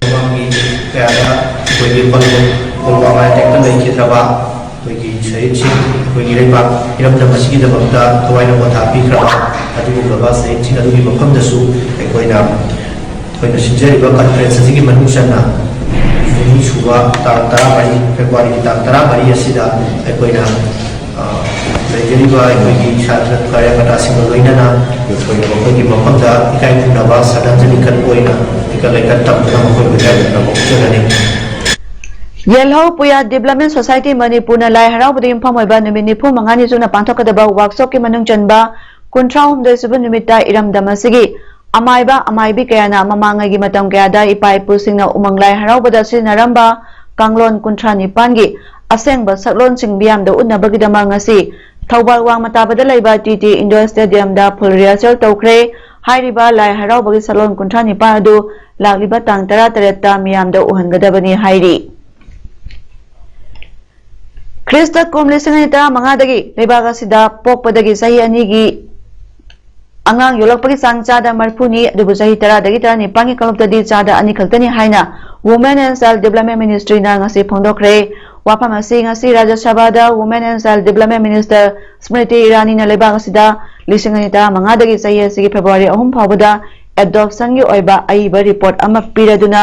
ꯃꯃꯥꯡꯒꯤ ꯀꯌꯥꯗ ꯑꯩꯈꯣꯏꯒꯤ ꯄꯜꯂꯣ ꯄꯨꯜꯋꯥꯃꯥ ꯑꯦꯇꯦꯛꯇ ꯂꯩꯈꯤꯗ꯭ꯔꯕ ꯑꯩꯈꯣꯏꯒꯤ ꯁꯍꯤꯗꯁꯤꯡ, ꯑꯩꯈꯣꯏꯒꯤ ꯂꯩꯕꯥꯛ ꯏꯔꯝꯗꯝ ꯑꯁꯤꯒꯤꯗꯃꯛꯇ ꯊꯋꯥꯏꯅ ꯄꯣꯊꯥ ꯄꯤꯈ꯭ꯔꯕ ꯑꯗꯨꯒꯨꯝꯂꯕ ꯁꯍꯤꯗꯁꯤꯡ ꯑꯗꯨꯒꯤ ꯃꯐꯝꯗꯁꯨ ꯑꯩꯈꯣꯏꯅ ꯑꯩꯈꯣꯏꯅ ꯁꯤꯟꯖꯔꯤꯕ ꯀꯟꯐꯔꯦꯟꯁ ꯑꯁꯤꯒꯤ ꯃꯅꯨꯡ ꯆꯟꯅ ꯅꯤꯅꯤ ꯁꯨꯕ ꯇꯥꯡ ꯇꯔꯥꯃꯔꯤ, ꯐꯦꯕ꯭ꯔꯨꯋꯥꯔꯤꯒꯤ ꯇꯥꯡ ꯇꯔꯥꯃꯔꯤ ꯑꯁꯤꯗ ꯑꯩꯈꯣꯏꯅ, ꯑ, ꯂꯩꯖꯔꯤꯕ ꯑꯩꯈꯣꯏꯒꯤ ꯁꯥꯇ꯭ꯔ ꯀꯥꯔꯌꯀꯔꯇꯥꯁꯤꯡꯒ ꯂꯣꯏꯅꯅ ꯑꯩꯈꯣꯏꯅ ꯃꯈꯣꯏꯒꯤ ꯃꯐꯝꯗ ꯏꯀꯥꯏ ꯈꯨꯝꯅꯕ ꯁ꯭ꯔꯗꯥꯟꯖꯂꯤ ꯀꯠꯄ ꯑꯣꯏꯅ ꯏꯀꯠ ꯂꯩꯀꯠ ꯇꯝꯗꯨꯅ ꯃꯈꯣꯏꯕꯨ ꯏꯀꯥꯏ ꯈꯨꯝꯅꯕ ꯎꯠꯆꯒꯅꯤ꯫ ꯌꯦꯜꯍꯧ ꯄꯨꯌꯥ ꯗꯤꯕ꯭ꯂꯞꯃꯦꯟ ꯁꯣꯁꯥꯏꯇꯤ ꯃꯅꯤꯄꯨꯔꯅ ꯂꯥꯏ ꯍꯔꯥꯎꯕꯗ ꯌꯨꯝꯐꯝ ꯑꯣꯏꯕ ꯅꯨꯃꯤꯠ ꯅꯤꯐꯨ ꯃꯉꯥꯅꯤ ꯆꯨꯞꯅ ꯄꯥꯡꯊꯣꯛꯀꯗꯕ ꯋꯥꯔꯛꯁꯣꯞꯀꯤ ꯃꯅꯨꯡ ꯆꯟꯕ ꯀꯨꯟꯊ꯭ꯔꯥ ꯍꯨꯝꯗꯣꯏ ꯁꯨꯕ ꯅꯨꯃꯤꯠꯇ ꯏꯔꯝꯗꯝ ꯑꯁꯤꯒꯤ ꯑꯃꯥꯏꯕ ꯑꯃꯥꯏꯕꯤ ꯀꯌꯥꯅ ꯃꯃꯥꯡꯉꯩꯒꯤ ꯃꯇꯝ ꯀꯌꯥꯗ ꯏꯄꯥ ꯏꯄꯨꯁꯤꯡꯅ ꯎꯃꯪ ꯂꯥꯏ ꯍꯔꯥꯎꯕꯗ ꯁꯤꯖꯤꯟꯅꯔꯝꯕ ꯀꯥꯡꯂꯣꯟ ꯀꯨꯟꯊ꯭ꯔꯥ ꯅꯤꯄꯥꯟꯒꯤ ꯑꯁꯦꯡꯕ ꯁꯛꯂꯣꯟꯁꯤꯡ ꯃꯤꯌꯥꯝꯗ ꯎꯠꯅꯕꯒꯤꯗꯃꯛ ꯉꯁꯤ ꯊꯧꯕꯥꯜ ꯋꯥꯡꯃ ꯇꯥꯕꯗ ꯂꯩꯕ ꯇꯤ ꯇꯤ ꯏꯟꯗꯣꯔ ꯁ꯭ꯇꯦꯗꯤꯌꯝꯗ ꯐꯨꯜ ꯔꯤꯍꯔꯁꯦꯜ ꯇꯧꯈ꯭ꯔꯦ꯫ ꯍꯥꯏꯔꯤꯕ ꯂꯥꯏ ꯍꯔꯥꯎꯕꯒꯤ ꯁꯛꯂꯣꯟ ꯀꯨꯟꯊ꯭ꯔꯥ ꯅꯤꯄꯥꯟ ꯑꯗꯨ ꯂꯥꯛꯂꯤꯕ ꯇꯥꯡ ꯇꯔꯥ ꯇꯔꯦꯠꯇ ꯃꯤꯌꯥꯝꯗ ꯎꯍꯟꯒꯗꯕꯅꯤ ꯍꯥꯏꯔꯤ꯫ ꯈ꯭ꯔꯤꯁꯇ ꯀꯨꯝ ꯂꯤꯁꯤꯡ ꯑꯅꯤ ꯇꯔꯥꯃꯉꯥꯗꯒꯤ ꯂꯩꯕꯥꯛ ꯑꯁꯤꯗ ꯄꯣꯛꯄꯗꯒꯤ ꯆꯍꯤ ꯑꯅꯤꯒꯤ ꯑꯉꯥꯡ ꯌꯣꯛꯂꯛꯄꯒꯤ ꯆꯥꯡ ꯆꯥꯗ ꯃꯔꯤꯐꯨꯅꯤ, ꯑꯗꯨꯕꯨ ꯆꯍꯤ ꯇꯔꯥꯗꯒꯤ ꯇꯔꯥꯅꯤꯄꯥꯟꯒꯤ ꯀꯥꯡꯂꯨꯞꯇꯗꯤ ꯆꯥꯗ ꯑꯅꯤ ꯈꯛꯇꯅꯤ ꯍꯥꯏꯅ Women and Child Development Ministryꯅ ꯉꯁꯤ ꯐꯣꯡꯗꯣꯛꯈ꯭ꯔꯦ꯫ ꯋꯥꯐꯝ ꯑꯁꯤ ꯉꯁꯤ ꯔꯥꯖ꯭ꯌ ꯁꯚꯥꯗ Women and Child Development Minister ꯁ꯭ꯃ꯭ꯔꯤꯇꯤ ꯏꯔꯥꯅꯤꯅ ꯂꯩꯕꯥꯛ ꯑꯁꯤꯗ ꯂꯤꯁꯤꯡ ꯑꯅꯤ ꯇꯔꯥꯃꯉꯥꯗꯒꯤ ꯆꯍꯤ ꯑꯁꯤꯒꯤ ꯐꯦꯕ꯭ꯔꯨꯋꯥꯔꯤ ꯑꯍꯨꯝ ꯐꯥꯎꯕꯗ adoptionꯒꯤ ꯑꯣꯏꯕ ꯑꯏꯕ ꯔꯤꯄꯣꯔꯠ ꯑꯃ ꯄꯤꯔꯗꯨꯅ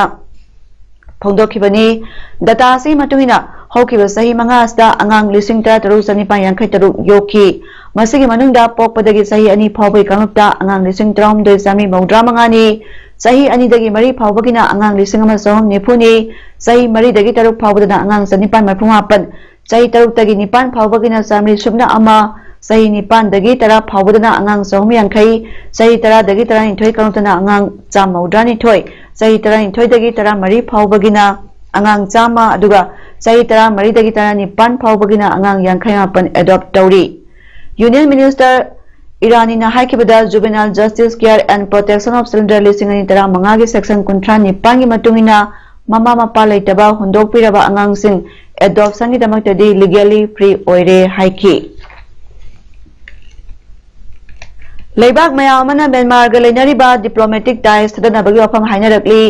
ꯐꯣꯡꯗꯣꯛꯈꯤꯕꯅꯤ꯫ Data ꯑꯁꯤꯒꯤ ꯃꯇꯨꯡ ꯏꯟꯅ ꯍꯧꯈꯤꯕ ꯆꯍꯤ ꯃꯉꯥ ꯑꯁꯤꯗ ꯑꯉꯥꯡ ꯂꯤꯁꯤꯡ ꯇꯔꯥ ꯇꯔꯨꯛ ꯆꯅꯤꯄꯥꯟ ꯌꯥꯡꯈꯩ ꯇꯔꯨꯛ ꯌꯣꯛꯈꯤ꯫ ꯃꯁꯤꯒꯤ ꯃꯅꯨꯡꯗ ꯄꯣꯛꯄꯗꯒꯤ ꯆꯍꯤ ꯑꯅꯤ ꯐꯥꯎꯕꯒꯤ ꯀꯥꯡꯂꯨꯞꯇ ꯑꯉꯥꯡ ꯂꯤꯁꯤꯡ ꯇꯔꯥꯍꯨꯝꯗꯣꯏ ꯆꯥꯃꯔꯤ ꯃꯧꯗ꯭ꯔꯥ ꯃꯉꯥꯅꯤ, ꯆꯍꯤ ꯑꯅꯤꯗꯒꯤ ꯃꯔꯤ ꯐꯥꯎꯕꯒꯤꯅ ꯑꯉꯥꯡ ꯂꯤꯁꯤꯡ ꯑꯃ ꯆꯍꯨꯝ ꯅꯤꯐꯨꯅꯤ, ꯆꯍꯤ ꯃꯔꯤꯗꯒꯤ ꯇꯔꯨꯛ ꯐꯥꯎꯕꯗꯅ ꯑꯉꯥꯡ ꯆꯅꯤꯄꯥꯟ ꯃꯔꯤꯐꯨ ꯃꯥꯄꯟ, ꯆꯍꯤ ꯇꯔꯨꯛꯇꯒꯤ ꯅꯤꯄꯥꯟ ꯐꯥꯎꯕꯒꯤꯅ ꯆꯥꯃꯔꯤ ꯁꯨꯞꯅ ꯑꯃ, ꯆꯍꯤ ꯅꯤꯄꯥꯟꯗꯒꯤ ꯇꯔꯥ ꯐꯥꯎꯕꯗꯅ ꯑꯉꯥꯡ ꯆꯍꯨꯝ ꯌꯥꯡꯈꯩ, ꯆꯍꯤ ꯇꯔꯥꯗꯒꯤ ꯇꯔꯥꯅꯤꯊꯣꯏ ꯀꯥꯡꯂꯨꯞꯇꯅ ꯑꯉꯥꯡ ꯆꯥꯝꯃ ꯃꯧꯗ꯭ꯔꯥꯅꯤꯊꯣꯏ, ꯆꯍꯤ ꯇꯔꯥꯅꯤꯊꯣꯏꯗꯒꯤ ꯇꯔꯥꯃꯔꯤ ꯐꯥꯎꯕꯒꯤꯅ ꯑꯉꯥꯡ ꯆꯥꯝꯃ, ꯑꯗꯨꯒ ꯆꯍꯤ ꯇꯔꯥꯃꯔꯤꯗꯒꯤ ꯇꯔꯥꯅꯤꯄꯥꯟ ꯐꯥꯎꯕꯒꯤꯅ ꯑꯉꯥꯡ ꯌꯥꯡꯈꯩ ꯃꯥꯄꯟ adopt ꯇꯧꯔꯤ꯫ Union Minister ꯏꯔꯥꯅꯤꯅ ꯍꯥꯏꯈꯤꯕꯗ, Juvenile Justice Care and Protection of Children ꯂꯤꯁꯤꯡ ꯑꯅꯤ ꯇꯔꯥꯃꯉꯥꯒꯤ section ꯀꯨꯟꯊ꯭ꯔꯥ ꯅꯤꯄꯥꯟꯒꯤ ꯃꯇꯨꯡ ꯏꯟꯅ ꯃꯃꯥ ꯃꯄꯥ ꯂꯩꯇꯕ ꯍꯨꯟꯗꯣꯛꯄꯤꯔꯕ ꯑꯉꯥꯡꯁꯤꯡ adoptionꯒꯤꯗꯃꯛꯇꯗꯤ legally free ꯑꯣꯏꯔꯦ ꯍꯥꯏꯈꯤ꯫ ꯂꯩꯕꯥꯛ ꯃꯌꯥꯝ ꯑꯃꯅ ꯃ꯭ꯌꯥꯟꯃꯥꯔꯒ ꯂꯩꯅꯔꯤꯕ diplomatic ties ꯊꯥꯗꯅꯕꯒꯤ ꯋꯥꯐꯝ ꯍꯥꯏꯅꯔꯛꯂꯤ꯫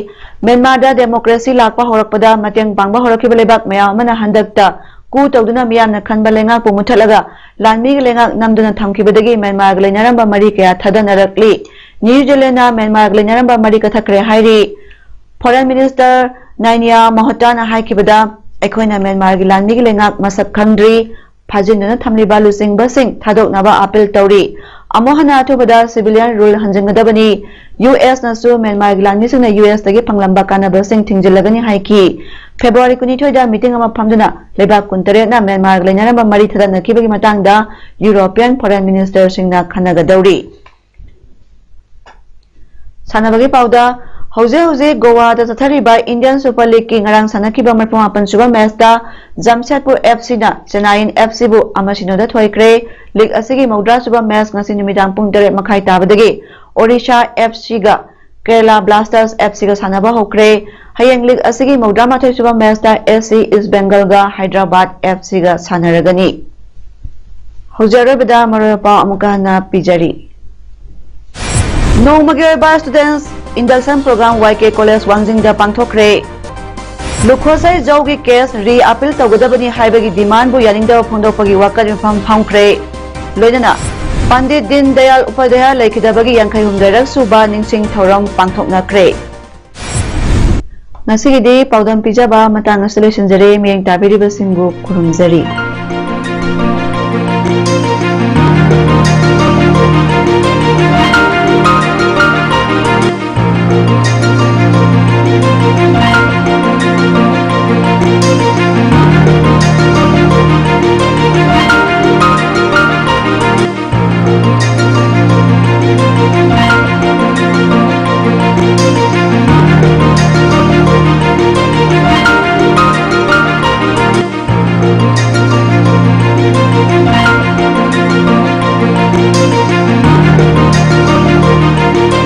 ꯃ꯭ꯌꯥꯟꯃꯥꯔꯗ democracy ꯂꯥꯛꯄ ꯍꯧꯔꯛꯄꯗ ꯃꯇꯦꯡ ꯄꯥꯡꯕ ꯍꯧꯔꯛꯈꯤꯕ ꯂꯩꯕꯥꯛ ꯃꯌꯥꯝ ꯑꯃꯅ ꯍꯟꯗꯛꯇ coup ꯇꯧꯗꯨꯅ ꯃꯤꯌꯥꯝꯅ ꯈꯟꯕ ꯂꯩꯉꯥꯛꯄꯨ ꯃꯨꯠꯊꯠꯂꯒ ꯂꯥꯟꯃꯤꯒꯤ ꯂꯩꯉꯥꯛ ꯅꯝꯗꯨꯅ ꯊꯝꯈꯤꯕꯗꯒꯤ ꯃ꯭ꯌꯥꯟꯃꯥꯔꯒ ꯂꯩꯅꯔꯝꯕ ꯃꯔꯤ ꯀꯌꯥ ꯊꯥꯗꯅꯔꯛꯂꯤ꯫ ꯅ꯭ꯌꯨ ꯖꯤꯂꯦꯟꯅ ꯃ꯭ꯌꯥꯟꯃꯥꯔꯒ ꯂꯩꯅꯔꯝꯕ ꯃꯔꯤ ꯀꯛꯊꯠꯈ꯭ꯔꯦ ꯍꯥꯏꯔꯤ꯫ Foreign Minister ꯅꯥꯏꯅꯤꯌꯥ ꯃꯣꯍꯇꯥꯅ ꯍꯥꯏꯈꯤꯕꯗ, ꯑꯩꯈꯣꯏꯅ ꯃ꯭ꯌꯥꯟꯃꯥꯔꯒꯤ ꯂꯥꯟꯃꯤꯒꯤ ꯂꯩꯉꯥꯛ ꯃꯁꯛ ꯈꯪꯗ꯭ꯔꯤ, ꯐꯥꯖꯤꯟꯗꯨꯅ ꯊꯝꯂꯤꯕ ꯂꯨꯆꯤꯡꯕꯁꯤꯡ ꯊꯥꯗꯣꯛꯅꯕ appeal ꯇꯧꯔꯤ꯫ ꯑꯃꯨꯛ ꯍꯟꯅ ꯑꯊꯨꯕꯗ civilian rule ꯍꯟꯖꯤꯟꯒꯗꯕꯅꯤ꯫ ꯌꯨ ꯑꯦꯁꯅꯁꯨ ꯃ꯭ꯌꯥꯟꯃꯥꯔꯒꯤ ꯂꯥꯟꯃꯤꯁꯤꯡꯅ ꯌꯨ ꯑꯦꯁꯇꯒꯤ ꯐꯪꯂꯝꯕ ꯀꯥꯟꯅꯕꯁꯤꯡ ꯊꯤꯡꯖꯤꯜꯂꯒꯅꯤ ꯍꯥꯏꯈꯤ꯫ ꯐꯦꯕ꯭ꯔꯨꯋꯥꯔꯤ ꯀꯨꯟꯅꯤꯊꯣꯏꯗ meeting ꯑꯃ ꯐꯝꯗꯨꯅ ꯂꯩꯕꯥꯛ ꯀꯨꯟꯇꯔꯦꯠꯅ ꯃ꯭ꯌꯥꯟꯃꯥꯔꯒ ꯂꯩꯅꯔꯝꯕ ꯃꯔꯤ ꯊꯥꯗꯅꯈꯤꯕꯒꯤ ꯃꯇꯥꯡꯗ European Foreign Ministerꯁꯤꯡꯅ ꯈꯟꯅꯒꯗꯧꯔꯤ꯫ ꯁꯥꯟꯅꯕꯒꯤ ꯄꯥꯎꯗ, ꯍꯧꯖꯤꯛ ꯍꯧꯖꯤꯛ ꯒꯣꯋꯥꯗ ꯆꯠꯊꯔꯤꯕ Indian Super Leagueꯀꯤ ꯉꯔꯥꯡ ꯁꯥꯟꯅꯈꯤꯕ ꯃꯔꯤꯐꯨ ꯃꯥꯄꯟ ꯁꯨꯕ ꯃꯦꯆꯇ ꯖꯥꯝꯁꯦꯗꯄꯨꯔ FCꯅ ꯆꯦꯟꯅꯥꯏꯌꯤꯟ FCꯕꯨ ꯑꯃ ꯁꯤꯅꯣꯗ ꯊꯣꯏꯈ꯭ꯔꯦ꯫ ꯂꯤꯒ ꯑꯁꯤꯒꯤ ꯃꯧꯗ꯭ꯔꯥ ꯁꯨꯕ ꯃꯦꯆ ꯉꯁꯤ ꯅꯨꯃꯤꯗꯥꯡ ꯄꯨꯡ ꯇꯔꯦꯠ ꯃꯈꯥꯏ ꯇꯥꯕꯗꯒꯤ ꯑꯣꯔꯤꯁꯥ FCꯒ ꯀꯦꯔꯂꯥ ꯕ꯭ꯂꯥꯁꯇꯔꯁ FCꯒ ꯁꯥꯟꯅꯕ ꯍꯧꯈ꯭ꯔꯦ꯫ ꯍꯌꯦꯡ ꯂꯤꯒ ꯑꯁꯤꯒꯤ ꯃꯧꯗ꯭ꯔꯥ ꯃꯥꯊꯣꯏ ꯁꯨꯕ ꯃꯦꯆꯇ AC East Bengalꯒ ꯍꯥꯏꯗ꯭ꯔꯕꯥꯗ FCꯒ ꯁꯥꯟꯅꯔꯒꯅꯤ꯫ ꯍꯧꯖꯤꯛ ꯑꯔꯣꯏꯕꯗ ꯃꯔꯨꯑꯣꯏꯕ ꯄꯥꯎ ꯑꯃꯨꯛꯀ ꯍꯟꯅ ꯄꯤꯖꯔꯤ꯫ ꯅꯣꯡꯃꯒꯤ ꯑꯣꯏꯕ Students Induction Program YK College ꯋꯥꯡꯖꯤꯡꯗ ꯄꯥꯡꯊꯣꯛꯈ꯭ꯔꯦ꯫ ꯂꯨꯈꯣꯁꯩ ꯖꯧꯒꯤ case re-appeal ꯇꯧꯒꯗꯕꯅꯤ ꯍꯥꯏꯕꯒꯤ demandꯕꯨ ꯌꯥꯅꯤꯡꯗꯕ ꯐꯣꯡꯗꯣꯛꯄꯒꯤ ꯋꯥꯀꯠ ꯃꯤꯐꯝ ꯐꯝꯈ꯭ꯔꯦ꯫ ꯂꯣꯏꯅꯅ ꯄꯟꯗꯤꯠ ꯗꯤꯟ ꯗꯌꯥꯜ ꯎꯄꯥꯙ꯭ꯌꯥꯌ ꯂꯩꯈꯤꯗꯕꯒꯤ ꯌꯥꯡꯈꯩ ꯍꯨꯝꯗꯣꯏꯔꯛ ꯁꯨꯕ ꯅꯤꯡꯁꯤꯡ ꯊꯧꯔꯝ ꯄꯥꯡꯊꯣꯛꯅꯈ꯭ꯔꯦ꯫ ꯉꯁꯤꯒꯤꯗꯤ ꯄꯥꯎꯗꯝ ꯄꯤꯖꯕ ꯃꯇꯥꯡ ꯑꯁꯤꯗ ꯂꯣꯏꯁꯤꯟꯖꯔꯦ꯫ ꯃꯤꯠꯌꯦꯡ ꯇꯥꯕꯤꯔꯤꯕꯁꯤꯡꯕꯨ ꯈꯨꯔꯨꯝꯖꯔꯤ꯫